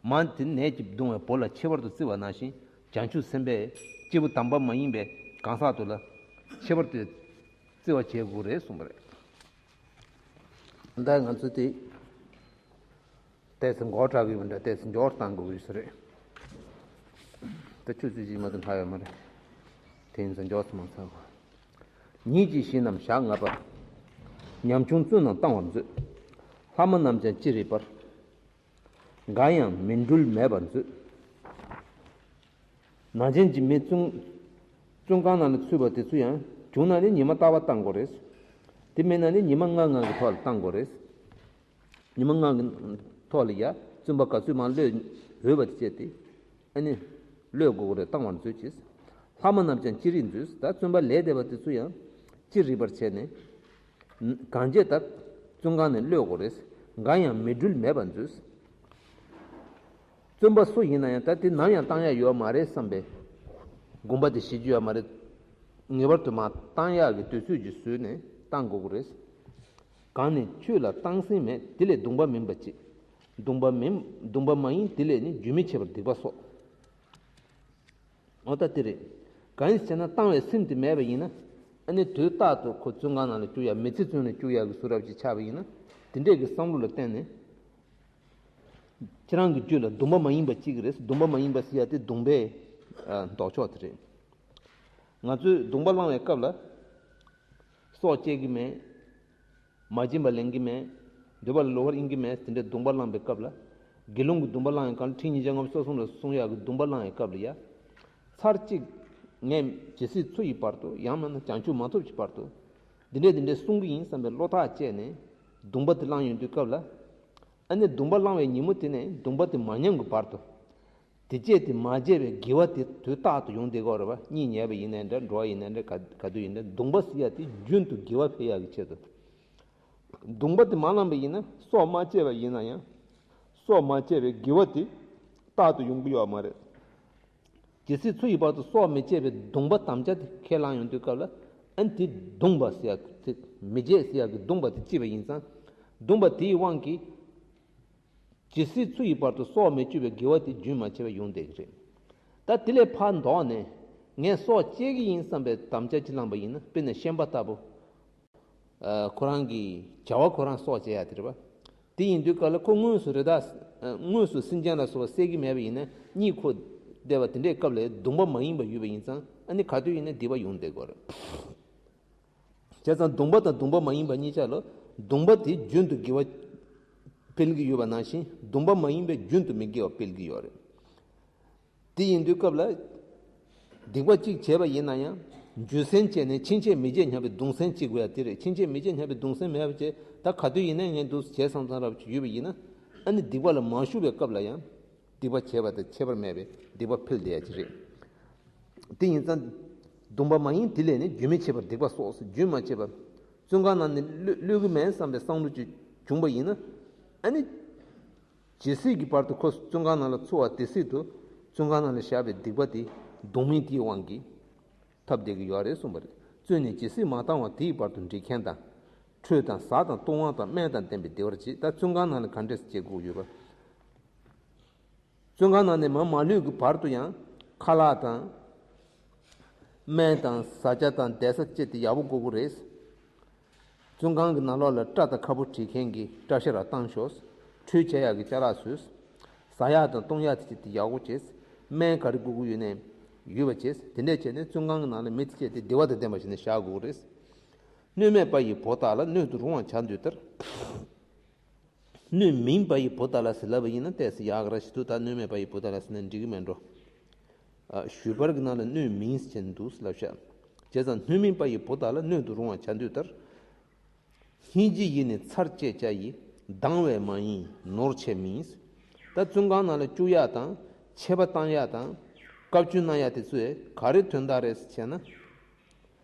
མ་དེ་ནད་ཀྱིས་གདུང་བའི་བུ་ལ་ཁྱད་པར་དུ་བརྩི་བ་ནང་བཞིན། བྱང་ཆུབ་སེམས་དཔས་སྐྱེས་བུ་དམ་པ་མ་ཡིན་པའི་གང་ཟག་དེ་ལ་ཁྱད་པར་དུ་བརྩི་བ་བྱེད་དགོས་རེད་གསུངས་པ་རེད། ད་ང་ཚོ་དེ་ཏོག་ཙམ་མགོ་དྲག་གི་ཡོད་པ་འདྲ། ཏོག་ཙམ་མགྱོགས་བཏང་དགོས་ཀྱི་ཡོད་ས་རེད། ད་ཆུ་ཚོད་གཅིག་མ་གཏོགས་ལྷག་ཡོད་མ་རེད། དེ་ཡིན་ཙང་མགྱོགས་ཙམ་མ་ཚར་གོ། ཉིད་ཀྱི་གཞི་རྣམས་ཞག་ལྔ་པ། ཉམ་ཆུང་བཙུན་རྣམས་བཏང་བར་མཛོད། ལྷ་མོ་རྣམས་ཀྱང་ཅི་རིགས་པར། འགའ་ཡང་མི་འབྲལ་མེད་པར་མཛོད། ནང་ཆེན་གྱི་མི་བཙོན་བཙོན་ཁང་ནང་ལ་ཚུད་པ་དེ་ཚོ་ཡང་བྱུང་ན་ནི་ཉི་མ་རྟག་པར་བཏང་དགོས་རེད། དེ་མིན་ན་ནི་ཉི་མ་ལྔ་ལྔ་གི་ཐོག་ལ་བཏང་དགོས་རེད། ཉི་མ་ལྔ་གི་ཐོག་ལ་ཡ་བཙོན་པ་ག་ཚོད་མང་གློད་འོས་པ་དེ་བྱས་ཏེ། ཨ་ནི། གློད་དགོས་ཀྱི་རེད། བཏང་བར་མཛོད་ཅེས། ལྷ་མོ་རྣམས་ཀྱང་ཅི་རིགས་མཛོད། ད་བཙོན་པ་ལས་འདས་པ་དེ་ཚོ་ཡང་ཅི་རིགས་པར་བྱས་ནས། གང་བྱས་ལྟར་བཙོན་ཁང་ནས་གློད་དགོས་རེད། འགའ་ཡང་མི་འབྲལ་མེད་པར་མཛོད། བཙོན་པ་སུ་ཡིན་ན་ཡང་ད་དེ་ནམ་ཡང་བཏང་ཡག་ཡོད་མ་རེད་བསམ་པའི་དགོངས་པ་དེ་བཞེས་རྒྱུ་ཡོད་མ་རེད། ངེས་པར་དུ་མ་བཏང་ཡག་གི་དུས་ཚོད་ཅིག་བཟོས་ནས་བཏང་དགོས་ཀྱི་རེད། གང་ནས་ཆོས་ལ་སྟངས་ཟིན་མེད། དེ་ལས་གདུང་བ་མིན་པ་ཅིག་གདུང་བ་མིན། གདུང་བ་མ་ཡིན་དེ་ལས་ནི། རྒྱུན་མི་འཆད་པར་སྡིག་པ་སོགས། འོ་ད་དེ་རེད། གང་ཡིན་ཟེར་ན་བཏང་བའི་སེམས་དེ་མེད་པ་ཡིན་ན། ཨ་ནི་དུས་རྟག་ཏུ་ཁོ་བཙོན་ཁང་ནང་ལ་བཅུག་ཡ། མི་ཚེ་བཙོན་ལ་བཅུག་ཡ་གི་བཟོ་འདྲ་ཅིག་ཆགས་པ་ཡིན་ན། དེ་འདྲས་ཀྱི་བསམ་བློ་ལ་བརྟེན་ནས། ཁྱེད་རང་གི་རྒྱུད་ལ་གདུང་བ་མ་ཡིན་པ་སྐྱེ་གི་རེད། གདུང་བ་མ་ཡིན་པ་ཟེར་ཡ་དེ་གདུང་བའི་ཨ་ལྡོག་ཕྱོགས་དེ་རེད། ང་ཚོས་གདུང་བ་བླང་བའི་སྐབས་ལ། སྲོག་བཅད་ཀྱི་མེད། མ་བྱིན་པ་ལེན་གྱི་མེད། འདོད་པ་ལ་ལོག་པར་གཡེང་གི་མེད། དེ་འདྲའི་གདུང་བ་བླངས་པའི་སྐབས་ལ། དགེ་སློང་གི་གདུང་བ་བླངས་ཡང་གང་ལ་ཁྲིམས་ཉིས་བརྒྱ་ལྔ་བཅུ་རྩ་གསུམ་ལ་སྲུང་ཡག་གི་གདུང་བ་བླངས་ཡག་སྐབས་ལ་ཡ། ཚར་གཅིག་ངས་ཇི་སྲིད་འཚོ་ཡི་བར་དུ། ཡང་མིན་ན་བྱང་ཆུབ་མ་ཐོབ་ཀྱི་བར་དུ། འདི་འདྲས་འདི་འདྲས་སྲུང་གི་ཡིན་བསམ་པའི་བློ་ཐག་བཅད་ནས། གདུང་བ་དེ་བླངས་ཡོང་དུས་སྐབས་ལ། ཨ་ནི་གདུང་བ་བླངས་པའི་ཉིན་མོ་དེ་ནས་གདུང་བ་དེ་མ་ཉམས་ཀྱི་བར་དུ། དེ་བཅད་དེ་མ་བཅད་པའི་དགེ་བ་དེ་དུས་རྟག་ཏུ་ཡོང་བསྡད་ཀྱི་ཡོད་རེད་པ། གཉིད་ཉལ་བ་ཡིན་ནའི་འདྲ། འགྲོ་བ་ཡིན་ནའི་འདྲ། ག་ག་དུས་ཡིན་ནའི་གདུང་བ་ཟེར་ཡ་དེ་རྒྱུན་དུ་དགེ་བ་འཕེལ་ཡག་གི་ཆེད་དུ། གདུང་བ་དེ་མ་བླངས་པ་ཡིན་ན། སྲོག་མ་བཅད་པ་ཡིན་ན་ཡང་། སྲོག་མ་བཅད་པའི་དགེ་བ་དེ་རྟག་ཏུ་ཡོང་གི་ཡོད་མ་རེད། ཇི་སྲིད་འཚོ་ཡི་བར་དུ་སྲོག་མི་བཅད་པའི་གདུང་བ་དམ་བཅའ་དེ་ཁས་བླངས་ཡོང་དུས་སྐབས་ལ། ཨ་ནི་དེ་གདུང་བ་ཟེར་ཡ་དེ། མི་བཅད་ཟེར་ཡ་གི་གདུང་བ་དེ་སྐྱེས་པ་ཡིན་ཙང་། གདུང་བ་དེའི་དབང་གིས། ཇི་སྲིད་འཚོ་ཡི་བར་དུ་སྲོག་མི་གཅོད་པའི་དགེ་བ་དེ་རྒྱུན་མ་ཆད་པར་ཡོང་བསྡད་ཀྱི་རེད། ད་དེ་ལས་ཕར་ལྡོག་ནས་ངས་སྲོག་བཅད་ཀྱི་ཡིན་བསམ་པའི་དམ་བཅའ་ཅིག་བླངས་པ་ཡིན་ན། དཔེར་ན་ཤན་པ་ལྟ་བུ། ཨ། ཁོ་རང་གི་བྱ་བ་ཁོ་རང་སྲོག་བཅད་ཡ་དེ་རེད་པ། དེ་ཡིན་དུས་སྐབས་ལ་ཁོ་དངོས་སུ་རི་དྭགས། ཨ། དངོས་སུ་སེམས་ཅན་ལ་སོགས་པ་བསད་ཀྱི་མེད་པ་ཡིན་ན། གཉིད་ཁུག་བསྡད་པ་དེ་འདྲའི་སྐབས་ལ་གདུང་བ་མ་ཡིན་པ་ཡོད་པ་ཡིན་ཙང་། ཨ་ནི་ག་དུས་ཡིན་ན་སྡིག་པ་ཡོང་བསྡད་ཀྱི་ཡོད་རེད། བྱས་ཙང་གདུང་བ་དང་གདུང་བ་མ་ཡིན་པ་གཉིས་ཆ་ལ། གདུང་བ་དེ་རྒྱུན་དུ་དགེ་བ་འཕེལ་གྱི་ཡོད་པ་ནང་བཞིན། གདུང་བ་མ་ཡིན་པས་རྒྱུན་དུ་མི་དགེ་བ་འཕེལ་གྱི་ཡོད་རེད། དེ་ཡིན་དུས་སྐབས་ལ། སྡིག་པ་གཅིག་བྱས་པ་ཡིན་ན་ཡང་། རྒྱུ་མཚན་བྱས་ནས་ཕྱིན་ཆད་མི་བྱེད་སྙམ་པའི་གདུང་སེམས་གཅིག་དགོས་ཡ་དེ་རེད། ཕྱིན་ཆད་མི་བྱེད་སྙམ་པའི་གདུང་སེམས་མེད་པ་བྱས། ད་ག་དུས་ཡིན་ན་ངས་འདུག་བྱས་བསམ་བསམ་རབ་ཅིག་ཡོད་པ་ཡིན་ན། ཨ་ནི་སྡིག་པ་ལ་མ་ཞུགས་པའི་སྐབས་ལ་ཡང་། སྡིག་པ་བྱས་པ་དང་ཁྱད་པར་མེད་པའི་སྡིག་པ་འཕེལ་བསྡད་ཡ་ཅིག་རེད། དེ་ཡིན་ཙང་། གདུང་བ་མ་ཡིན་དེ་ལས་ནི། རྒྱུན་མི་འཆད་པར་སྡིག་པ་སོགས་སུ། རྒྱུན་མ་ཆད་པར། བཙོན་ཁང་ནང་ནས་གློད་གློད་ཀྱི་མེད་བསམ་པའི་བསམ་བློ་ཅིག་བྱུང་བ་ཡིན་ན། ཨ་ནི། ཇི་སྲིད་ཀྱི་བར་དུ་ཁོ་བཙོན་ཁང་ནང་ལ་འཚོ་བ་དེ་སྲིད་དུ། བཙོན་ཁང་ནང་ལ་བཞག་པའི་སྡིག་པ་དེ་གདུང་མིན་དེའི་དབང་གིས་ཐོབ་བསྡད་ཀྱི་ཡོད་རེད་གསུངས་པ་རེད། བཙོན་ནས་ཇི་སྲིད་མ་བཏང་བར་དེའི་བར་དུ་འདྲེ་གཤེད་དང་། ཁྲོས་དང་གཟའ་དང་བཏུང་བ་དང་སྨན་དང་ལྡན་པས་བདེ་བར་བྱེད། ད་བཙོན་ཁང་ནང་ལ་ག་འདྲས་བྱེད་དགོས་ཡོད་པ། བཙོན་ཁང་ནང་ནས་མར་མ་ལུས་ཀྱི་བར་དུ་ཡང་ཁ་ལག་དང་། སྨན་དང་བཟའ་བཅའ་དང་བསྡད་ས་བཅས་དེ་ཡག་པོ་དགོས་ཀྱི་རེད། བཙོན་ཁང་གི་ནང་ལོགས་ལ་སྐྲ་དང་ཁ་སྤུ་བྲེག་མཁན་གྱི་སྐྲ་བཤད་ར་བཏང་ཤོག་ཁྲུས་བྱེད་ཡག་གི་ཅ་ལག་བཟོས། ཟ་ཡག་དང་བཏུང་ཡག་དེ་དེ་ཡག་པོ་བྱས། སྨན་ག་རེ་དགོས་ཀྱི་ཡོད་ནའི་ཡོད་པ་བྱས། དེ་འདྲས་བྱས་ནས་བཙོན་ཁང་གི་ནང་ལ་མི་ཚེ་སྐྱེལ་ཏེ་བདེ་བ་དང་ལྡན་པ་བྱས་ནས་བཞག་དགོས་ཀྱི་རེད། སྣོད་མེད་པ་ཡི་བུ་དག་ལ། སྣོད་དུ་རུང་བར་བྱ་འདོད་ལྟར། སྣོད་མིན་པ་ཡི་བུ་དག་ལ་ཟེར་ལབ་པ་ཡིན་ན་ཏོག་ཙམ་ཡག་ག་རེ་ཞིག་འདུག་ད་སྣོད་མེད་པ་ཡི་བུ་དག་ལ་ཟེར་ན་འགྲིག་གི་མེད་འགྲོ། ཨ། ཞུས་པར་གྱི་ནང་ལ་སྣོད་མིན་ཟེར་འདུག་ལབ་ཤག་བྱས་ཙང་སྣོད་མིན་པ་ཡི་བུ་དག་ལ། སྣོད་དུ་རུང་བར་བྱ་འདོད་ལྟར། སྙིང་རྗེ་ཡིས་ནི་ཚར་བཅད་བྱ་ཡི། སྡང་བས་མ་ཡིན་ནོར་ཆེ་མིན། ད་བཙོན་ཁང་ནང་ལ་བཅུག་ཡག་དང་། ཆད་པ་བཏང་ཡག་དང་། བཀའ་བཀྱོན་གནང་ཡག་དེ་ཚོས་ག་རེ་དོན་དག་རེད་ཟེར་བྱས་ན།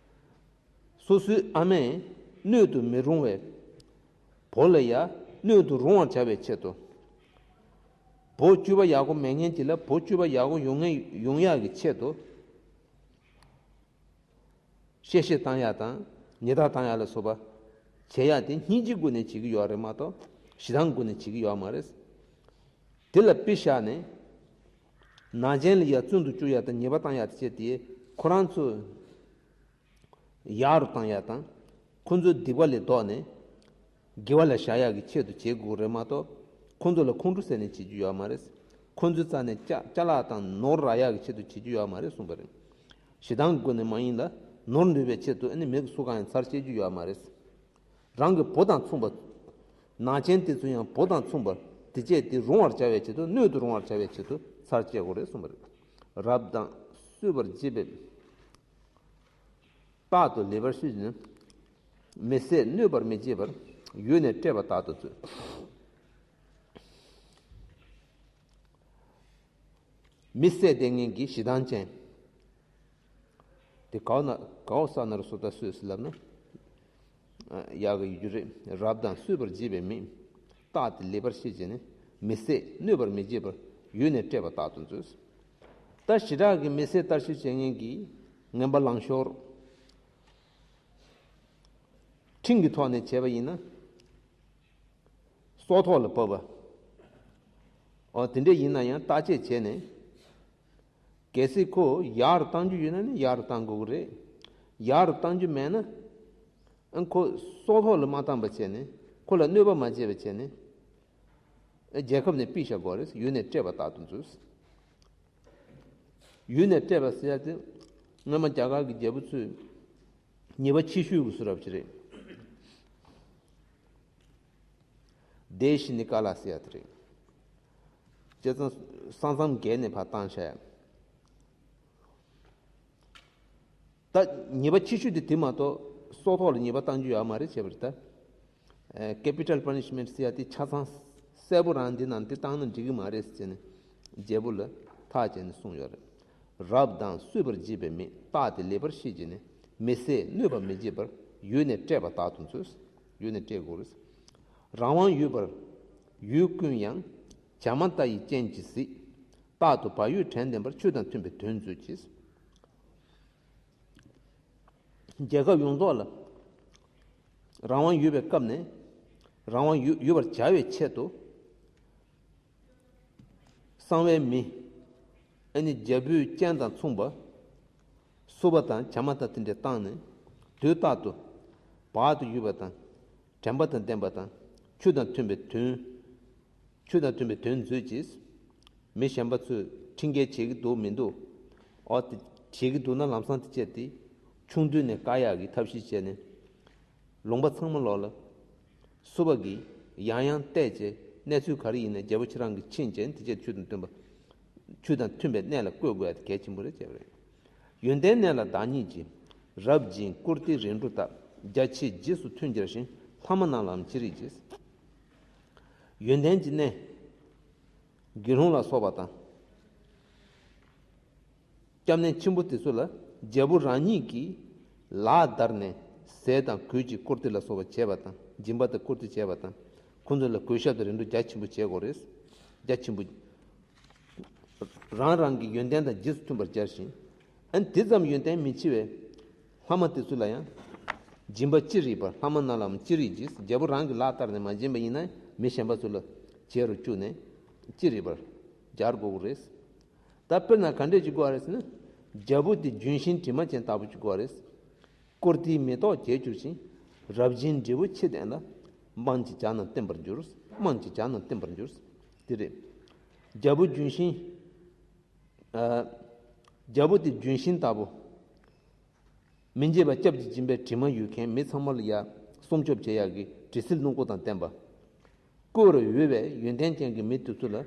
སོ་སོའི་ཨ་མས་སྣོད་དུ་མི་རུང་བའི་བུ་ལ་ཡ། སྣོད་དུ་རུང་བར་བྱ་བའི་ཆེད་དུ། བོ་བཅུ་པ་ཡག་པོ་མེད་མཁན་ཅིག་ལ་བོ་བཅུ་པ་ཡག་པོ་ཡོང་ངེས་ཡོང་ཡག་གི་ཆེད་དུ། གཤེ་གཤེ་བཏང་ཡག་དང་ཉེས་དག་བཏང་ཡག་ལ་སོགས་པ་བྱེད་ཡག་དེ་སྙིང་རྗེའི་སྒོ་ནས་བྱེད་ཀྱི་ཡོད་རེད་མ་གཏོགས་ཞེ་སྡང་སྒོ་ནས་བྱེད་ཀྱི་ཡོད་མ་རེད། དེ་ལ་དཔེ་བཞག་ནས། ནག་ཅན་ལ་ཡ་བཙོན་དུ་བཅུག་ཡག་དང་ཉེས་པ་བཏང་ཡག་དེ་བྱས་ཏེ་ཁོ་རང་ཚོ་ཡག་རུ་བཏང་ཡག་དང་། ཁོ་ཚོའི་སྡིག་པ་ལས་ལྡོག་ནས་དགེ་བ་ལ་བཞག་ཡག་གི་ཆེད་དུ་བྱེད་དགོས་རེད་མ་གཏོགས། ཁོ་ཚོ་ལ་ཁོང་ཁྲོ་ཟེར་ནས་བྱེད་རྒྱུ་ཡོད་མ་རེད། ཁོ་ཚོའི་རྩ་ནས་ཅ་ཅ་ལག་དང་ནོར་རག་ཡག་གི་ཆེད་དུ་བྱེད་རྒྱུ་ཡོད་མ་རེད་གསུངས་པ་རེད། ཞེ་སྡང་གི་སྒོ་ནས་མ་ཡིན་ལ་ནོར་འདོད་པའི་ཆེད་དུ་ཨ་ནི་མི་གི་སུ་གང་ཡང་ཚར་བཅད་རྒྱུ་ཡོད་མ་རེད། རང་གི་བུ་དང་མཚུངས་པ། ནག་ཅན་དེ་ཚོ་ཡང་བུ་དང་མཚུངས་པར་དེ་བཅད་དེ་རུང་བར་བྱ་བའི་ཆེད་དུ་སྣོད་དུ་རུང་བར་བྱ་བའི་ཆེད་དུ་ཚར་བཅད་དགོས་རེད་གསུངས་པ་རེད། རབ་དང་གསོད་པར་བྱེད་པའི་རྟག་ཏུ་ལེགས་པར་ཤེས་བྱས་ནས། མི་བསད་གནོད་པར་མི་བྱེད་པར་ཡུལ་ནས་བསྐྲད་པ་ལྟར་དུ་མཛོད། མི་བསད་བསྡད་མཁན་གྱི་ཞེ་སྡང་ཅན། དེ་གའོ་ན་གའོ་ས་ན་རུ་སོ་ད་སོས་སུ་ལབ་ན། ཡག་གི་ཡོད་རྒྱུ་རེད། རབ་དང་གསོད་པར་བྱེད་པའི་མི། རྟག་ཏུ་ལེགས་པར་ཤེས་བྱས་ནས་མི་བསད་གནོད་པར་མི་བྱེད་པར་ཡུལ་ནས་བསྐྲད་པ་ལྟར་དུ་མཛོད། ད་ཞེ་དྲག་གི་མི་བསད་ལྟར་ཤེས་བྱེད་མཁན་གྱི་ངན་པ་ལང་ཤོར། ཁྲིམས་ཀྱི་ཐོག་ནས་བྱས་པ་ཡིན་ན། སྲོག་ཐོག་ལ་བབས་པ། འོ་དེ་འདྲ་ཡིན་ན་ཡང་བརྟག་དཔྱད་བྱས་ནས། གལ་སྲིད་ཁོ་ཡག་རུ་བཏང་རྒྱུ་ཡོད་ན་ནི་ཡག་རུ་བཏང་དགོས་ཀྱི་རེད། ཡག་རུ་བཏང་རྒྱུ་མེད་ན། ཨ་ཁོ་སྲོག་ཐོག་ལ་མ་བཏང་པ་བྱས་ནས་ཁོ་ལ་གནོད་པ་མ་བྱས་པ་བྱས་ནས། རྒྱལ་ཁབ་ནས་ཕུད་བཞག་དགོས་རེད། ཡུལ་ནས་བསྐྲད་པ་ལྟར་དུ་མཛོད། ཡུལ་ནས་བསྐྲད་པ་ཟེར་ཡ་དེ་སྔོན་མ་རྒྱ་གར་གྱི་རྒྱལ་པོ་ཚོས་ཉེས་པ་ཆེ་ཤོས་ཀྱི་བཟོ་འདྲ་ཅིག་རེད། དེ་ཤི་ནི་ཀ་ལ་ཟེར་ཡ་དེ་རེད། བྱས་ཙང་ས་མཚམས་བརྒལ་ནས་ཕར་བཏང་བཞག་ཡ། ད་ཉེས་པ་ཆེ་ཤོས་དེ་དེ་མ་གཏོགས་སྲོག་ཐོག་ལ་ཉེས་པ་བཏང་རྒྱུ་ཡོད་མ་རེད་བྱས་པ་རེད་ད། ཨ་capital punishment ཟེར་ཡ་དེ་ཆ་ཚང་གསལ་པོ་རང་འདི་ནང་འདི་བཏང་ན་འགྲིག་གི་མ་རེད་ཟེར་ནས་རྒྱལ་པོ་ལ་ཐག་བཅད་ནས་གསུངས་ཡོད་རེད། རབ་དང་གསོད་པར་བྱེད་པའི་མི། རྟག་དེ་ལེགས་པར་ཤེས་བྱས་ནས། མི་བསད་གནོད་པར་མི་བྱེད་པར་ཡུལ་ནས་བསྐྲད་པ་ལྟར་དུ་མཛོད། ཡུལ་ནས་བསྐྲད་དགོས་རེད། རང་དབང་ཡོད་པར་ཡུལ་ཀུན་ཡང་། བྱ་མ་ལྟ་ཡི་རྐྱེན་གྱིས་གཟིགས། རྟག་ཏུ་བག་ཡོད་དྲན་ལྡན་པར། ཆོས་དང་མཐུན་པའི་དོན་མཛོད་ཅིག། རྒྱལ་ཁབ་ཡོངས་རྫོགས་ལ་རང་དབང་ཡོད་པའི་སྐབས་ནས་རང་དབང་ཡོད་ཡོད་པར་བྱ་བའི་ཆེད་དུ། གསང་བའི་མི། ཨ་ནི་རྒྱལ་པོའི་སྤྱན་དང་མཚུངས་པ། གསོད་པ་དང་བྱ་མ་དང་དེ་འདྲ་བཏང་ནས་དུས་རྟག་ཏུ་བག་ཏུ་ཡོད་པ་དང་། དྲན་པ་དང་ལྡན་པ་དང་། ཆོས་དང་མཐུན་པའི་དོན། ཆོས་དང་མཐུན་པའི་དོན་མཛོད་ཅིག། མི་གཞན་པ་ཚོས་ཁྲིམས་འགལ་བྱེད་ཀྱི་འདུག་མི་འདུག། ཨོ་དེ་བྱེད་ཀྱི་འདུག་ན་ལམ་སང་དེ་བྱས་ཏེ་ཆུང་དུས་ནས་བཀག་ཡག་གི་ཐབས་ཤེས་བྱས་ནས། ལུང་པ་ཚང་མ་ལོག་ལ། གསོད་པ་གིས་ཡང་ཡང་བལྟས་བྱས་གནས་ཚུལ་ག་རེ་ཡིན་ན་རྒྱལ་པོ་ཁྱེད་རང་གིས་ཕྱིན་བྱས་དེ་བྱས་ཆོས་དང་མཐུན་པ། ཆོས་དང་མཐུན་པའི་གནས་ལ་བཀོད་དགོས་ཡ་དེ་གལ་ཆེན་པོ་རེད་བྱས་པ་རེད། ཡོན་ཏན་གནས་ལ་བདག་ཉིད་ཀྱི། རབ་སྦྱིན་བཀུར་སྟི་རིགས་དྲུག་དག། རྒྱ་ཆེ་རྗེས་སུ་མཐུན་སྦྱར་ཞིང་། ལྷ་མོ་རྣམས་ལའང་ཅི་རིགས་བགྱི། ཡོན་ཏན་གྱི་གནས། དགེ་སློང་ལ་སོགས་པ་དང་། སྐྱབས་གནས་ཆེན་པོ་དེ་ཚོ་ལ་རྒྱལ་པོ་རང་ཉིད་ཀྱིས་ལག་བརྡར་ནས་ཟས་དང་གོས་ཀྱི་བཀུར་སྟི་ལ་སོགས་པ་བྱས་པ་དང་། སྦྱིན་པ་དང་བཀུར་སྟི་བྱས་པ་དང་། ཁོང་ཚོ་ལ་གུས་ཞབས་དང་རིགས་དྲུག་རྒྱ་ཆེན་པོ་བྱེད་དགོས་རེད། རྒྱ་ཆེན་པོ། རང་རང་གི་ཡོན་ཏན་དང་རྗེས་སུ་མཐུན་པར་སྦྱར་ཞིང་། ཨ་ནི་དེ་ཙམ་ཡོན་ཏན་མི་ཆེ་བའི་ལྷ་མོ་དེ་ཚོ་ལ་ཡང་། སྦྱིན་པ་ཅི་རིགས་པར། ལྷ་མོ་རྣམས་ལའང་ཅི་རིགས་བགྱི། རྒྱལ་པོ་རང་གི་ལག་བསྟར་ནས་མ་སྦྱིན་པ་ཡིན་ན་མི་གཞན་པ་ཚོ་ལ་བྱེད་རུ་བཅུག་ནས་ཅི་རིགས་པར་སྦྱར་དགོས་ཀྱི་རེད། ད་དཔེར་ན་ག་འདྲས་ཅིག་དགོས་པ་རེད་ཟེར་ན། རྒྱལ་པོ་དེ་ལྗོན་ཤིང་དྲི་མ་ཅན་ལྟ་བུ་ཅིག་དགོས་པ་རེད། བཀུར་སྟིའི་མེ་ཏོག་རྒྱས་གྱུར་ཅིང་། རབ་སྦྱིན་འབྲས་བུ་ཆེ་ལྡན་ལ། དམངས་ཀྱི་བྱ་རྣམས་བསྟེན་པར་འགྱུར། དམངས་ཀྱི་བྱ་རྣམས་བསྟེན་པར་འགྱུར། དེ་རེད། རྒྱལ་པོ་ལྗོན་ཤིང་། ཨ། རྒྱལ་པོ་དེ་ལྗོན་ཤིང་ལྟ་བུ། མི་འབྱེད་པ་སྐྱབས་ཀྱི་སྦྱིན་པའི་དྲི་མ་ཡོད་མཁན། མི་ཚང་མ་ལ་ཡ་སྲུང་སྐྱོབ་བྱེད་ཡག་གི་དྲི་སིལ་རླུང་ཁུ་དང་ལྡན་པ། བཀུར་འོས་པའི་ཡོན་ཏན་ཅན་གྱི་མི་དེ་ཚོ་ལ་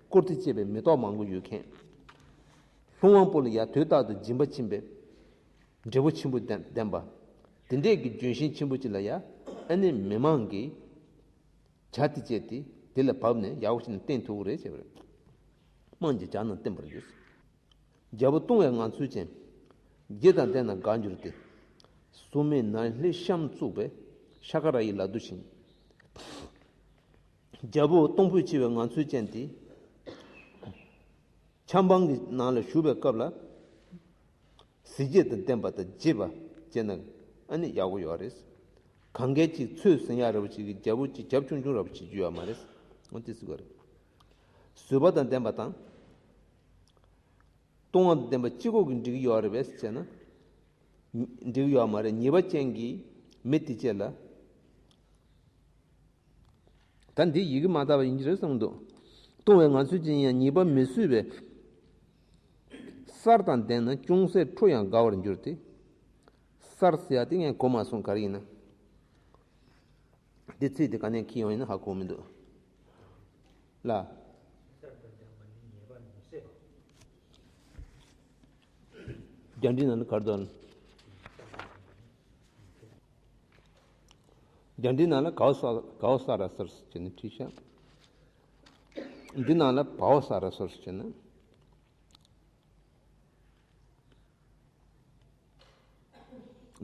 བཀུར་སྟི་བྱེད་པའི་མེ་ཏོག་མང་པོ་ཡོད་མཁན། ལྷུང་བ་པོ་ལ་ཡ་དུས་རྟག་ཏུ་སྦྱིན་པ་བྱིན་པའི་འབྲས་བུ་ཆེན་པོ་ལྡན་ལྡན་པ། དེ་འདྲས་ཀྱི་ལྗོན་ཤིང་ཆེན་པོ་ཅིག་ལ་ཡ་ཨ་ནི་མི་མང་གིས་བྱ་དེ་བཅད་དེ་དེ་ལ་བབས་ནས་ཡག་པོ་བྱས་ནས་བསྟེན་ཐུབ་ཀྱི་རེད་བྱས་པ་རེད། དམངས་ཀྱི་བྱ་རྣམས་བསྟེན་པར་འགྱུར། རྒྱལ་པོ་ལྟུང་བའི་ངང་ཚུལ་ཅན། རྗེ་དང་ལྡན་ན་དགའ་འགྱུར་ཏེ། སྲུང་མས་ནཱ་ལྷའི་ཤམ་བཙུགས་པའི། ཤ་ཀ་ར་ཡི་ལ་བསྡུ་ཞིང་། རྒྱལ་པོ་གཏོང་ཕོད་ཆེ་བའི་ངང་ཚུལ་ཅན་དེ། ཆབ་འབངས་ཀྱི་ནང་ལ་བཞུགས་པའི་སྐབས་ལ། གཟི་བརྗིད་དང་ལྡན་པ་དང་བརྗིད་པ་བྱས་ན་ཨ་ནི་ཡག་པོ་ཡོད་རེད། གང་གལ་ཅིག་ཚོད་ཟིན་ཡག་རེད་པ་ཅིག་གི་རྒྱལ་པོ་ཅིག་རྒྱབ་ཆུང་ཆུང་རེད་པ་ཅིག་རྒྱུ་ཡོད་མ་རེད། འོ་དེ་ཟེར་བ་རེད། བཟོད་པ་དང་ལྡན་པ་དང་། གཏོང་བ་དང་ལྡན་པ་གཅིག་པོ་གིས་འགྲིག་གི་ཡོད་རེད་པས་ཟེར་ན། འགྲིག་གི་ཡོད་མ་རེད། ཉེས་པ་ཅན་གྱི་མི་དེ་བཅས་ལ། ད་འདི་ཡི་གེ་མ་དག་པ་ཡིན་གྱི་རེད་བསམ་འདུག་གཏོང་བའི་ངང་ཚུལ་ཅན་ཡང་ཉེས་པ་མི་བཟོད་པའི། གསེར་དང་ལྡན་ན་ཅུང་ཟད་ཁྲོ་ཡང་དགའ་བར་འགྱུར་ཏེ། གསེར་ཟེར་ཡ་དེ་ངས་གོ་མ་སོང་ག་རེ་ཡིན་ན། འདི་ཚིག་དེ་ག་ནས་འཁྱེར་ཡོང་ཡིན་ན་ཧ་གོ་མི་འདུག་ལ། རྒྱ་འདི་ནང་ལ་གར་དོན། རྒྱ་འདི་ནང་ལ་གའོ་ས་གའོ་ས་ར་སར་ཟེར་ནས་བྲིས་ཤག་འདི་ནང་ལ་བའོ་ས་ར་སར་ཟེར་ནས།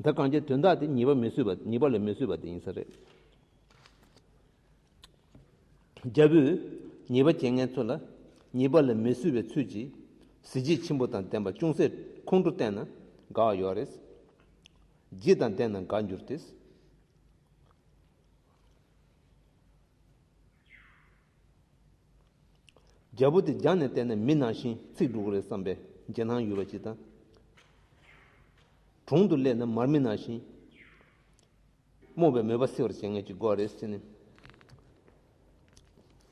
ད་གང་ཅི་དོན་དག་དེ་ཉེས་པ་མི་བཟོད་པ་ཉེས་པ་ལ་མི་བཟོད་པ་དེ་ཡིན་ས་རེད། རྒྱལ་པོས་ཉེས་པ་བྱེད་མཁན་ཚོ་ལ་ཉེས་པ་ལ་མི་བཟོད་པའི་ཚུལ་གྱིས་གཟི་བརྗིད་ཆེན་པོ་དང་ལྡན་པ་ཅུང་ཟད་ཁོང་ཁྲོ་བསྟན་ན་དགའ་བ་ཡོད་རེད། བརྗིད་དང་ལྡན་ན་དགའ་འགྱུར་ཏེ། རྒྱལ་པོ་དེ་རྒྱང་ནས་བལྟས་ན་མི་ནང་བཞིན་ཚིག་འགྲོ་གི་རེད་བསམ་པའི་འཇོན་སྣང་ཡོད་པ་ཅིག་དང་། དྲུང་དུ་སླེབས་ན་མར་མེ་ནང་བཞིན་རྨོངས་པའི་མོས་པ་སེལ་བར་བྱེད་མཁན་ཅིག་དགོས་རེད་ཟེར་ནས།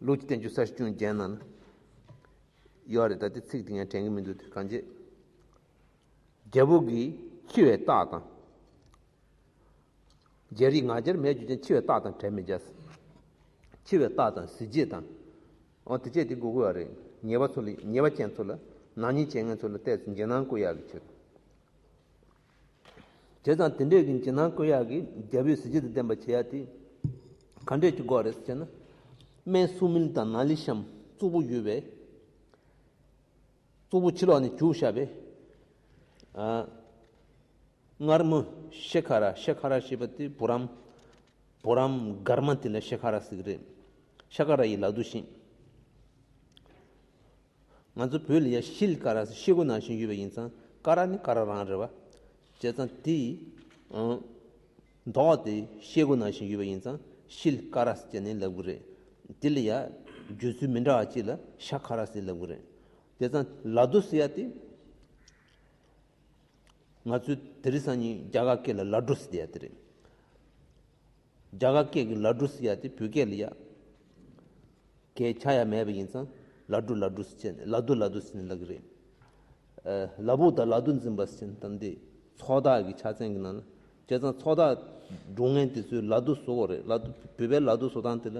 ལུགས་ཀྱི་བསྟན་བཅོས་ས་བཅུ་བརྒྱད་ནང་ན་ཡོད་རེད། ད་དེ་ཚིག་དེ་ངས་དྲན་གྱི་མི་འདུག་དེ་གང་བྱེད། རྒྱལ་པོ་གིས་འཆི་བའི་རྟགས་དང་། རྒྱལ་རིགས་ང་རྒྱལ་མེད་རྒྱུ་ཅན་འཆི་བའི་རྟགས་དང་བྲལ་མི་བྱ། འཆི་བའི་རྟགས་དང་གཟི་བརྗིད་དང་། འོ་དེ་བཅས་དེ་དགོས་ཀྱི་ཡོད་རེད། ཉེས་པ་ཚོ་ལ་ཉེས་པ་ཅན་ཚོ་ལ་ནག་ཉེས་བྱེད་མཁན་ཚོ་ལ་བལྟས་ཚེ་འཇོན་སྣང་བསྐུལ་ཡག་གི་ཕྱིར། བྱས་ཙང་དེ་འདྲས་ཀྱི་འཇོན་སྣང་བསྐུལ་ཡག་གི་རྒྱལ་པོའི་གཟི་བརྗིད་དང་ལྡན་པ་བྱེད་ཡག་དེ་ག་འདྲས་ཀྱི་དགོས་རེད་ཟེར་ན། སྨན་སུ་མིལ་དང་ན་ལི་ཤམ་བཙོག་པོ་ཡོད་པའི། བཙོག་པོ་ཕྱི་ལོགས་ནས་བྱུགས་བཞག་པའི། ཨ། མངར་མོ་ཤ་ཁ་ར། ཤ་ཁ་ར་ཞེས་པ་དེ་བུ་རམ། བུ་རམ་གར་མ་དེ་ལ་ཤ་ཁ་ར་ཟེར་གི་རེད། ཤ་ཁ་ར་ཡི་ལག་ཏུ་ཤིང་། ང་ཚོ་བོད་ལ་ཡ་ཤིལ་ཀ་ར་ཟེར་ཤེལ་སྒོ་ནང་བཞིན་ཡོད་པ་ཡིན་ཙང་ཀ་ར་ནི་ཀ་ར་རང་རེད་བ། བྱས་ཙང་དེ་ཡི། ཨང་། མདོག་དེ་ཤེལ་སྒོ་ནང་བཞིན་ཡོད་པ་ཡིན་ཙང་ཤིལ་ཀ་ར་ཟེར་ནས་ལབ་གི་རེད། དེ་ལ་ཡ། བརྗོད་ཚུལ་མི་འདྲ་བ་གཅིག་ལ་ཤ་ཁ་ར་ཟེར་ལབ་གི་རེད། དེ་ཙང་ལ་རྡོ་ཟེར་ཡ་དེ། ང་ཚོའི་དེ་རིང་སང་ཉིན་རྒྱ་གར་སྐད་ལ་ལ་འགྲོ་ཟེར་ཡ་དེ་རེད། རྒྱ་གར་སྐད་ཀྱི་ལ་འགྲོ་ཟེར་ཡ་དེ་བོད་སྐད་ལ་ཡ། སྐད་ཆ་ཡ་མེད་པ་ཡིན་ཙང་ལ་འགྲོ་ལ་འགྲོ་ཟེར་ནས་ལ་རྡོ་ལ་རྡོ་ཟེར་ནས་ལབ་གི་རེད། ལ་ཕུག་དང་ལ་རྡོ་འཛིན་པ་ཟེར་ནས་ད་འདི་ཚོགས་བདག་གི་ཕྱག་མཚན་གྱི་ནང་ན། བྱས་ཙང་ཚོགས་བདག་སྒྲུབ་མཁན་དེ་ཚོས་ལ་རྡོ་བཟོ་དགོས་རེད། ལ་རྡོ་བོད་པའི་ལ་རྡོ་བཟོ་སྟངས་དེ་ལ།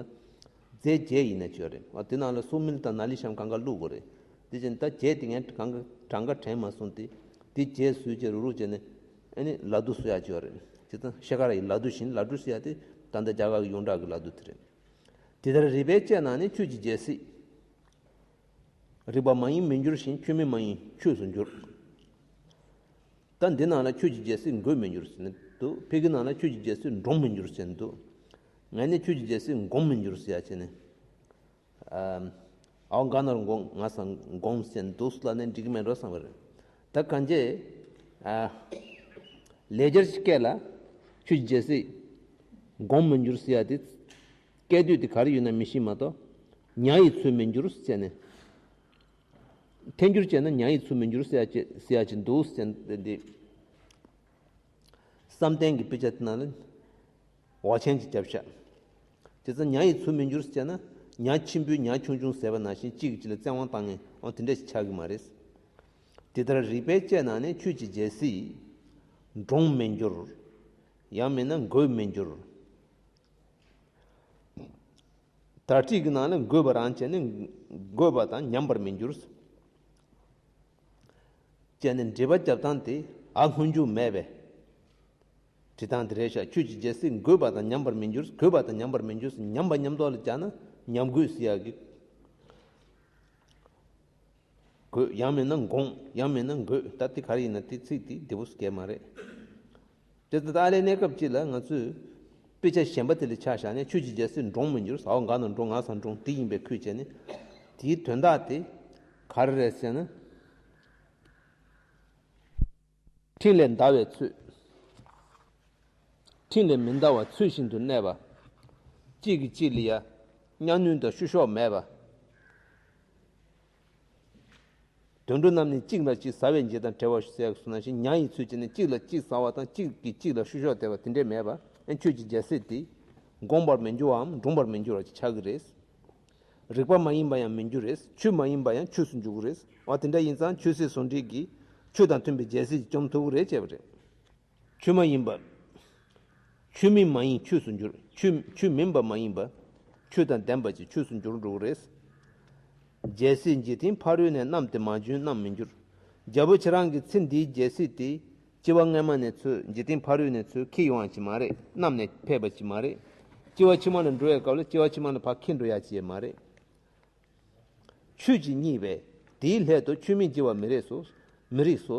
རྫས་བརྒྱད་ཡིན་ན་ཆོག་རེད། ཨ་དེ་ནང་ལ་སུ་མིལ་དང་ན་ལི་ཤམ་གང་ག་བླུག་དགོས་རེད། དེ་བཞིན་ད་རྫས་དེ་ངས་གང་ག་གྲངས་ཀ་དྲན་མ་སོང་སྟེ། དེ་རྫས་བཟོས་བྱས་རུག་རུག་བྱས་ནས་ཨ་ནི་ལ་རྡོ་བཟོ་ཡག་ཆོག་རེད། བྱས་ཙང་ཤ་ཁ་ར་ཡི་ལ་རྡོ་བཞིན་ལ་འགྲོ་ཟེར་ཡ་དེ་ད་ལྟ་རྒྱ་གར་གྱི་ཡོངས་གྲགས་ཀྱི་ལ་རྡོ་དེ་རེད། དེ་ལྟར་རིགས་པས་དཔྱད་ན་ནི་ཆོས་ཀྱི་རྒྱལ་སྲིད། རིགས་པ་མ་ཡིན་མི་འགྱུར་ཞིང་ཆོས་མིན་མ་ཡིན་ཆོས་སུ་འགྱུར། ད་འདི་ནང་ལ་ཆོས་ཀྱི་རྒྱལ་སྲིད་འགོས་མི་འགྱུར་ཟེར་ནས་འདུག་ཕ་གི་ནང་ལ་ཆོས་ཀྱི་རྒྱལ་སྲིད་འགྲོངས་མི་འགྱུར་ཟེར་ནས་འདུག་ངས་ནི་ཆོས་ཀྱི་རྒྱལ་སྲིད་འགོངས་མི་འགྱུར་ཟེར་ཡ་བྱས་ནས། ཨ། ཨའོ་ག་ནར་འགོངས་ང་སང་འགོངས་ཟེར་ནས་འདུག་སུ་ལ་ནས་འགྲིག་གི་མེད་འགྲོ་བསམ་པ་རེད། ད་གང་ཅི། ཨ། ལེགས་སྦྱར་གྱི་སྐད་ལ་ཆོས་ཀྱི་རྒྱལ་སྲིད་འགོངས་མི་འགྱུར་ཟེར་ཡ་དེ། སྐད་དོད་དེ་ག་རེ་ཡོད་ན་མི་ཤེས་མ་གཏོགས། ཉ་ཡི་ཚུལ་མི་འགྱུར་ཟེར་ནས། ཐལ་འགྱུར་བྱས་ན་ཉ་ཡི་ཚུལ་མི་འགྱུར་ཟེར་ཡ་ཅི་ཟེར་ཡ་ཅི་འདུག་ཟེར་ཏེ་འདི། བསམ་གཏན་གྱི་དཔེ་ཆ་དེ་ནང་ལ་འོག་ཆེན་གྱི་རྒྱབ་ཤ། དེ་ཚོ་ཉ་ཡི་ཚུལ་མི་འགྱུར་ཟེར་ན་ཉ་ཆེན་པོས་ཉ་ཆུང་ཆུང་ཟས་པ་ནང་བཞིན་གཅིག་གིས་གཅིག་ལ་བཙན་དབང་བཏང་ངེས་འོ་དེ་འདྲ་ཞིག་ཆགས་ཀྱི་མ་རེད། དེ་ལྟར་རིགས་པས་དཔྱད་ན་ནི་ཆོས་ཀྱི་རྒྱལ་སྲིད་འགྲོངས་མི་འགྱུར། ཡང་མིན་ན་འགོས་མི་འགྱུར། དར་ཊིག་གི་ནང་ལ་འགོས་པ་རང་བྱས་ནས་འགོས་པ་དང་ཉམས་པར་མི་འགྱུར། བྱས་ནས་འགྲེལ་པ་རྒྱབ་སྟངས་དེ་ཨ་སྔོན་འཇུག་མེད་པས། འབྲི་སྟངས་དེ་རེད་ཤག་ཆོས་ཀྱི་རྒྱལ་སྲིད་འགོས་པ་དང་ཉམས་པར་མི་འགྱུར། འགོས་པ་དང་ཉམས་པར་མི་འགྱུར་ཟེར་ཉམས་པ་ཉམས་རྟོགས་ལ་སྦྱར་ན་ཉམས་འགོས་ཟེར་ཡག་གི་འགོས། ཡང་མིན་ན་འགོངས། ཡང་མིན་ན་འགོས། ད་དེ་ག་རེ་ཡིན་ན་དེ་ཚིག་དེ་བདེ་པོ་སྐད་མ་རེད། དེ་ལྟར་ཨ་ལས་གནས་སྐབས་ཅིག་ལ་ང་ཚོས་ དཔེ་ཆ་གཞན་པ་དེ་ལ་ཆ་བཞག་ནས་ཆོས་ཀྱི་རྒྱལ་སྲིད་འགྲོངས་མི་འགྱུར། ཟ་བ་འགའ་ན་འགྲོ་ང་ས་འགྲོངས་དེ་ཡིན་པའི་ཁུལ་བྱས་ནས། དེའི་དོན་དག་དེ་ག་རེ་རེད་ཟེར་ན། ཕྲིན་ལས་འདའ་བའི་ཚུལ། ཕྲིན་ལས་མི་འདའ་བ་ཚུལ་བཞིན་དུ་གནས་པ། གཅིག་གིས་གཅིག་ལ་ཡ་གཉའ་གནོན་དང་བཤུ་གཞོག་མེད་པ། དུད་འགྲོ་རྣམས་ནི་གཅིག་ལ་གཅིག་ཟ་བའི་འཇིགས་དང་བྲལ་བ་ཞིག་ཟེར་ཡག་གསུངས་ན་ཞིག་ཉ་ཡི་ཚུལ་བྱས་ནས་གཅིག་ལ་གཅིག་ཟ་བ་དང་གཅིག་གིས་གཅིག་ལ་བཤུ་གཞོག་སྟེར་བ་དེ་འདྲས་མེད་པ། ཨེ་ཆོས་ཀྱི་རྒྱལ་སྲིད་དེ་འགོངས་པར་མི་འགྱུར་བའམ་འགྲུབ་པར་མི་འགྱུར་བ་ཅིག་ཆགས་ཀྱི་རེད། རིགས་པ་མ་ཡིན་པ་ཡང་མི་འགྱུར་རེད། ཆོས་མ་ཡིན་པ་ཡང་ཆོས་སུ་འགྱུར་གྱི་རེད། འོ་དེ་འདྲ་ཡིན་ཙང་ཆོས་སྲིད་ཟུང་འབྲེལ་གྱིས་ཆོས་དང་མཐུན་པའི་རྒྱལ་སྲིད་ཀྱིས་བཅོམ་ཐུབ་ཀྱི་རེད་ཅེས་པ་རེད། ཆོས་མ་ཡིན་པ། ཆོས་མིན་མ་ཡིན་ཆོས་སུ་འགྱུར། ཆོས་ཆོས་མིན་པ་མ་ཡིན་པ། ཆོས་དང་ལྡན་པ་ཅིག་ཆོས་སུ་འགྱུར་འགྲོ་གི་རེད། རྒྱལ་སྲིད་འཇིག་རྟེན་ཕ་རོལ་ནས་བསྣམས་ཏེ་མ་བྱོན་རྣམས་མི་འགྱུར། རྒྱལ་པོ་ཁྱེད་རང་གི་ཚེ་འདིའི་རྒྱལ་སྲིད་དེ་སྐྱེ་བ་སྔ་མ་ནས་ཚུར་འཇིག་རྟེན་ཕ་རོལ་ནས་ཚུར་འཁྱེར་ཡོང་བ་ཅིག་མ་རེད། བསྣམས་ནས་ཕེབས་པ་ཅིག་མ་རེད། སྐྱེ་བ་ཕྱི་མ་ལ་འགྲོ་བའི་སྐབས་ལ་སྐྱེ་བ་ཕྱི་མ་ལ་ཕར་འཁྱེར་འགྲོ་ཡ་ཅིག་ཡང་མ་རེད། ཆོས་ཀྱིས་བསྙད་པས་དེའི་སླད་དུ་ཆོས་མིན་སྐྱེ་བ་མི་རིགས་སོ། མི་རིགས་སོ།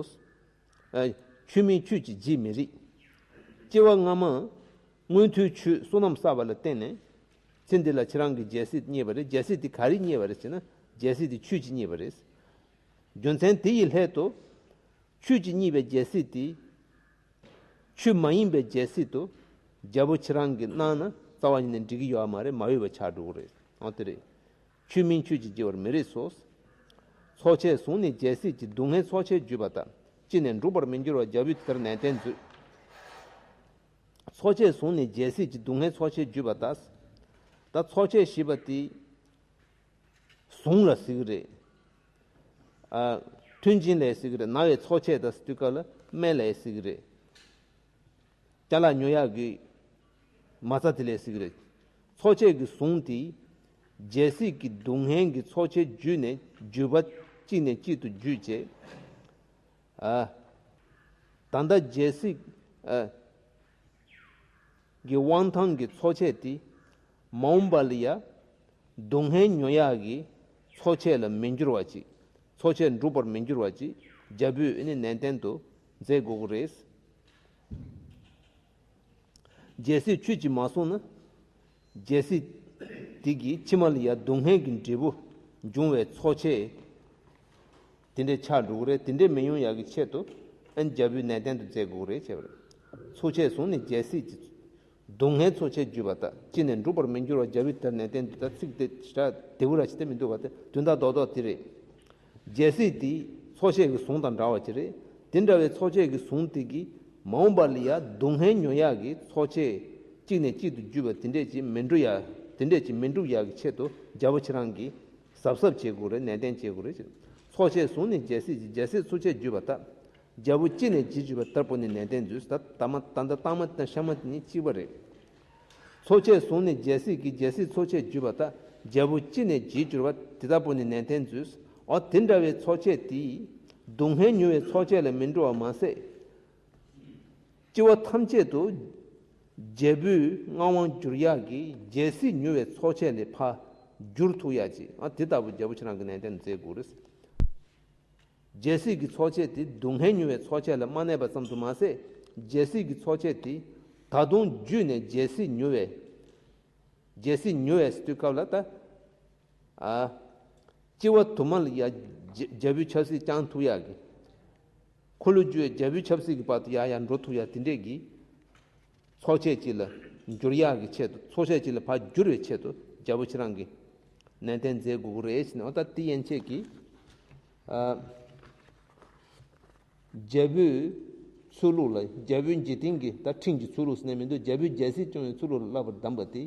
ཨ། ཆོས་མིན་ཆོས་ཀྱིས་བརྗེད་མི་རིགས། སྐྱེ་བ་སྔ་མ། མངོན་མཐོའི་ཆོས་བསོད་ནམས་བསགས་པ་ལ་བརྟེན་ནས། ཚེ་འདི་ལ་ཁྱེད་རང་གི་རྒྱལ་སྲིད་བརྙེས་པ་རེད། རྒྱལ་སྲིད་དེ་ག་རེས་བརྙེས་པ་རེད་ཟེར་ན། རྒྱལ་སྲིད་དེ་ཆོས་ཀྱིས་བརྙེས་པ་རེད། རྒྱུ་མཚན་དེ་ཡི་སླད་དུ། ཆོས་ཀྱིས་བརྙེས་པའི་རྒྱལ་སྲིད་དེ། ཆོས་མ་ཡིན་པའི་རྒྱལ་སྲིད་དུ། རྒྱལ་པོ་ཁྱེད་རང་གིས་གནང་ན་རྩ་བ་ཉིད་ནས་འགྲིག་གི་ཡོད་མ་རེད། མ་འོས་པ་ཆགས་འགྲོ་གི་རེད། འོ་དེ་རེད། ཆོས་མིན་ཆོས་ཀྱིས་བརྗེ་བར་མི་རིགས་སོ། ཚོགས་ཆེན་བཟུང་ནས་རྒྱལ་སྲིད་ཀྱི། སྡུག་བསྔལ་ཚོགས་ཆེན་བརྒྱུད་པ་ལྟར། ཅི་ནས་འགྲུབ་པར་མི་འགྱུར་བ། རྒྱལ་པོས་དེ་ལྟར་ནན་ཏན་མཛོད། ཚོགས་ཆེན་བཟུང་ནས་རྒྱལ་སྲིད་ཀྱི། སྡུག་བསྔལ་ཚོགས་ཆེན་བརྒྱུད་པ་ལྟར། ད་ཚོགས་ཆེན་ཞེས་པ་དེ། ཟུངས་ལ་ཟེར་གི་རེད། ཨ། མཐུན་རྐྱེན་ལ་ཟེར་གི་རེད། ན་བའི་ཚོགས་ཆེན་དང་ཟེར་དུས་སྐབས་ལ་སྨན་ལ་ཟེར་གི་རེད། ཅ་ལག་ཉོ་ཡག་གི་མ་རྩ་དེ་ལ་ཟེར་གི་རེད། ཚོགས་ཆེན་གྱི་ཟུངས་དེ། རྒྱལ་སྲིད་ཀྱི་སྡུག་བསྔལ་གྱི་ཚོགས་ཆེན་བརྒྱུད་ནས་བརྒྱུད་པ། གཅིག་ནས་གཅིག་ཏུ་བརྒྱུད་བྱས། ཨ། ད་ལྟ་རྒྱལ་སྲིད། ཨ། གི་དབང་ཐང་གི་ཚོགས་ཆེན་དེ། མ་འོངས་པ་ལ་ཡ། སྡུག་བསྔལ་མྱོང་ཡག་གི་ཚོགས་ཆེན་ལ་མི་འགྱུར་བ་ཅིག་ཚོགས་ཆེན་འགྲུབ་པར་མི་འགྱུར་བ་ཅིག་རྒྱལ་པོས་ཨ་ནི་ནན་ཏན་དུ་མཛད་དགོས་ཀྱི་རེད། རྒྱལ་སྲིད་ཆོས་ཀྱིས་མ་བཟུང་ན། རྒྱལ་སྲིད་དེ་གི་ཕྱི་མ་ལ་ཡ་སྡུག་བསྔལ་གྱི་འབྲས་བུ་འབྱུང་བའི་ཚོགས་ཆེན་དེ་འདྲའི་ཆགས་འགྲོ་གི་རེད། དེ་འདྲའི་མི་ཡོང་ཡག་གི་ཆེད་དུ་ཨན་རྒྱལ་པོས་ནན་ཏན་དུ་མཛད་དགོས་ཀྱི་རེད་བྱས་པ་རེད། ཚོགས་ཆེན་བཟུང་ནས་རྒྱལ་སྲིད་ཀྱི། སྡུག་བསྔལ་ཚོགས་ཆེན་བརྒྱུད་པ་ལྟར། ཅི་ནས་འགྲུབ་པར་མི་འགྱུར་བ། རྒྱལ་པོས་དེར་ནན་ཏན་དུ། ད་ཚིག་དེ་ཞེ་དྲག་བདེ་པོ་ར་ཞིག་དེ་མི་འདུག་བ། དེ་དོན་དག་རྡོག་རྡོག་དེ་རེད། རྒྱལ་སྲིད་དེ་ཚོགས་ཆེན་གྱི་ཟུངས་དང་འདྲ་བ་ཅིག་རེད། དེ་འདྲ་བའི་ཚོགས་ཆེན་གྱི་ཟུངས་དེ་གིས་མ་འོངས་པ་ལ་ཡ་སྡུག་བསྔལ་མྱོང་ཡག་གི་ཚོགས་ཆེན་གཅིག་ནས་གཅིག་ཏུ་བརྒྱུད་པ་དེ་འདྲས་ཅིག་མི་འགྲུབ་ཡ། དེ་འདྲས་ཅིག་མི་འགྲུབ་ཡག་གི་ཆེད་དུ་རྒྱལ་པོ་ཁྱེད་རང་གིས་གཟབ་གཟབ་བྱེད་དགོས་རེད། ནན་ཏན་བྱེད་དགོས་རེད། ཚོགས་ཆེན་བཟུང་ནས་རྒྱལ་སྲིད་ཀྱི། རྒྱལ་སྲིད་ཚོགས་ཆེན་བརྒྱུད་པ་ལྟར། རྒྱལ་པོ་ཅི་ནས་རྗེས་གྱུར་པ་དེ་ལྟར་སྤོས་ནས་ནན་ཏན་མཛོད། ད་ད་མ་ད་ལྟ་ལྟག་མ་དང་ཤ་མ་དེ་གཉིས་གཅིག་པ་རེད། ཚོགས་ཆེན་བཟུང་ནས་རྒྱལ་སྲིད་ཀྱི། རྒྱལ་སྲིད་ཚོགས་ཆེན་བརྒྱུད་པ་ལྟར། རྒྱལ་པོ་ཅི་ནས་རྗེས་གྱུར་པ་དེ་ལྟར་སྤོས་ནས་ནན་ཏན་མཛོད། འོ་དེ་འདྲ་བའི་ཚོགས་ཆེན་དེས་སྡུག་བསྔལ་མྱོང་བའི་ཚོགས་ཆེན་ལ་མི་འགྲོ་བ་མ་ཟད། སྐྱེ་བ་ཐམས་ཅད་དུ་རྒྱལ་པོའི་མངའ་དབང་བསྒྱུར་ཡག་གི་རྒྱལ་སྲིད་མྱུར་བའི་ཚོགས་ཆེན་ལས་ཕར་བསྒྱུར་ཐུབ་ཡག་ཅིག་ཨ་དེ་ལྟ་བུ་རྒྱལ་པོ་ཁྱེད་རང་གིས་ནན་ཏན་མཛད་དགོས་རེད། རྒྱལ་སྲིད་ཀྱི་ཚོགས་ཆེན་དེ་སྡུག་བསྔལ་མྱུར་བའི་ཚོགས་ཆེན་ལ་མ་གནས་པ་ཙམ་དུ་མ་ཟད། རྒྱལ་སྲིད་ཀྱི་ཚོགས་ཆེན་དེ་ད་དུང་བརྒྱུད་ནས་རྒྱལ་སྲིད་མྱུར་བའི། རྒྱལ་སྲིད་མྱུར་བའི་དུས་སྐབས་ལ་ད། ཨ། སྐྱེ་བ་དུ་མ་ལ་ཡ་རྒྱལ་རྒྱལ་པོའི་ཆབ་སྲིད་བསྐྱང་ཐུབ་ཡག་གི། འཁོར་ལོས་སྒྱུར་བའི་རྒྱལ་པོའི་ཆབ་སྲིད་ཀྱི་བར་དུ་ཡར་ཡར་འགྲོ་ཐུབ་ཡག་དེ་འདྲས་ཀྱི། ཚོགས་ཆེན་གཅིག་ལ་འགྱུར་ཡག་གི་ཆེད་དུ། ཚོགས་ཆེན་གཅིག་ལ་ཕར་བསྒྱུར་བའི་ཆེད་དུ་རྒྱལ་པོ་ཁྱེད་རང་གིས་ནན་ཏན་མཛད་དགོས་ཀྱི་རེད་ཟེར་ནས། འོ་ད་དེ་ཡན་ཆད་ཀྱིས། ཨ། རྒྱལ་པོའི་ཚུལ་ལུགས་ལ། རྒྱལ་པོའི་འཇིག་རྟེན་གྱི་ད་ཁྲིམས་ཀྱི་ཚུལ་ལུགས་ཟེར་ནས་མི་འདུག་རྒྱལ་པོའི་རྒྱལ་སྲིད་སྐྱོང་བའི་ཚུལ་ལུགས་ལ་བསླབ་པར་གདམས་པ་དེ།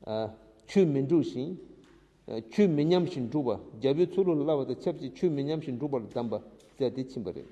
ཨ། ཆོས་མི་འགྲུབ་ཞིང་། ཨ། ཆོས་མི་ཉམས་ཤིང་འགྲུབ་པ། རྒྱལ་པོའི་ཚུལ་ལུགས་ལ་བསླབ་པ་དང་ཆབས་ཅིག་ཆོས་མི་ཉམས་ཤིང་འགྲུབ་པར་གདམས་པ་ཟེར་དེ་ཕྱིན་པ་རེད།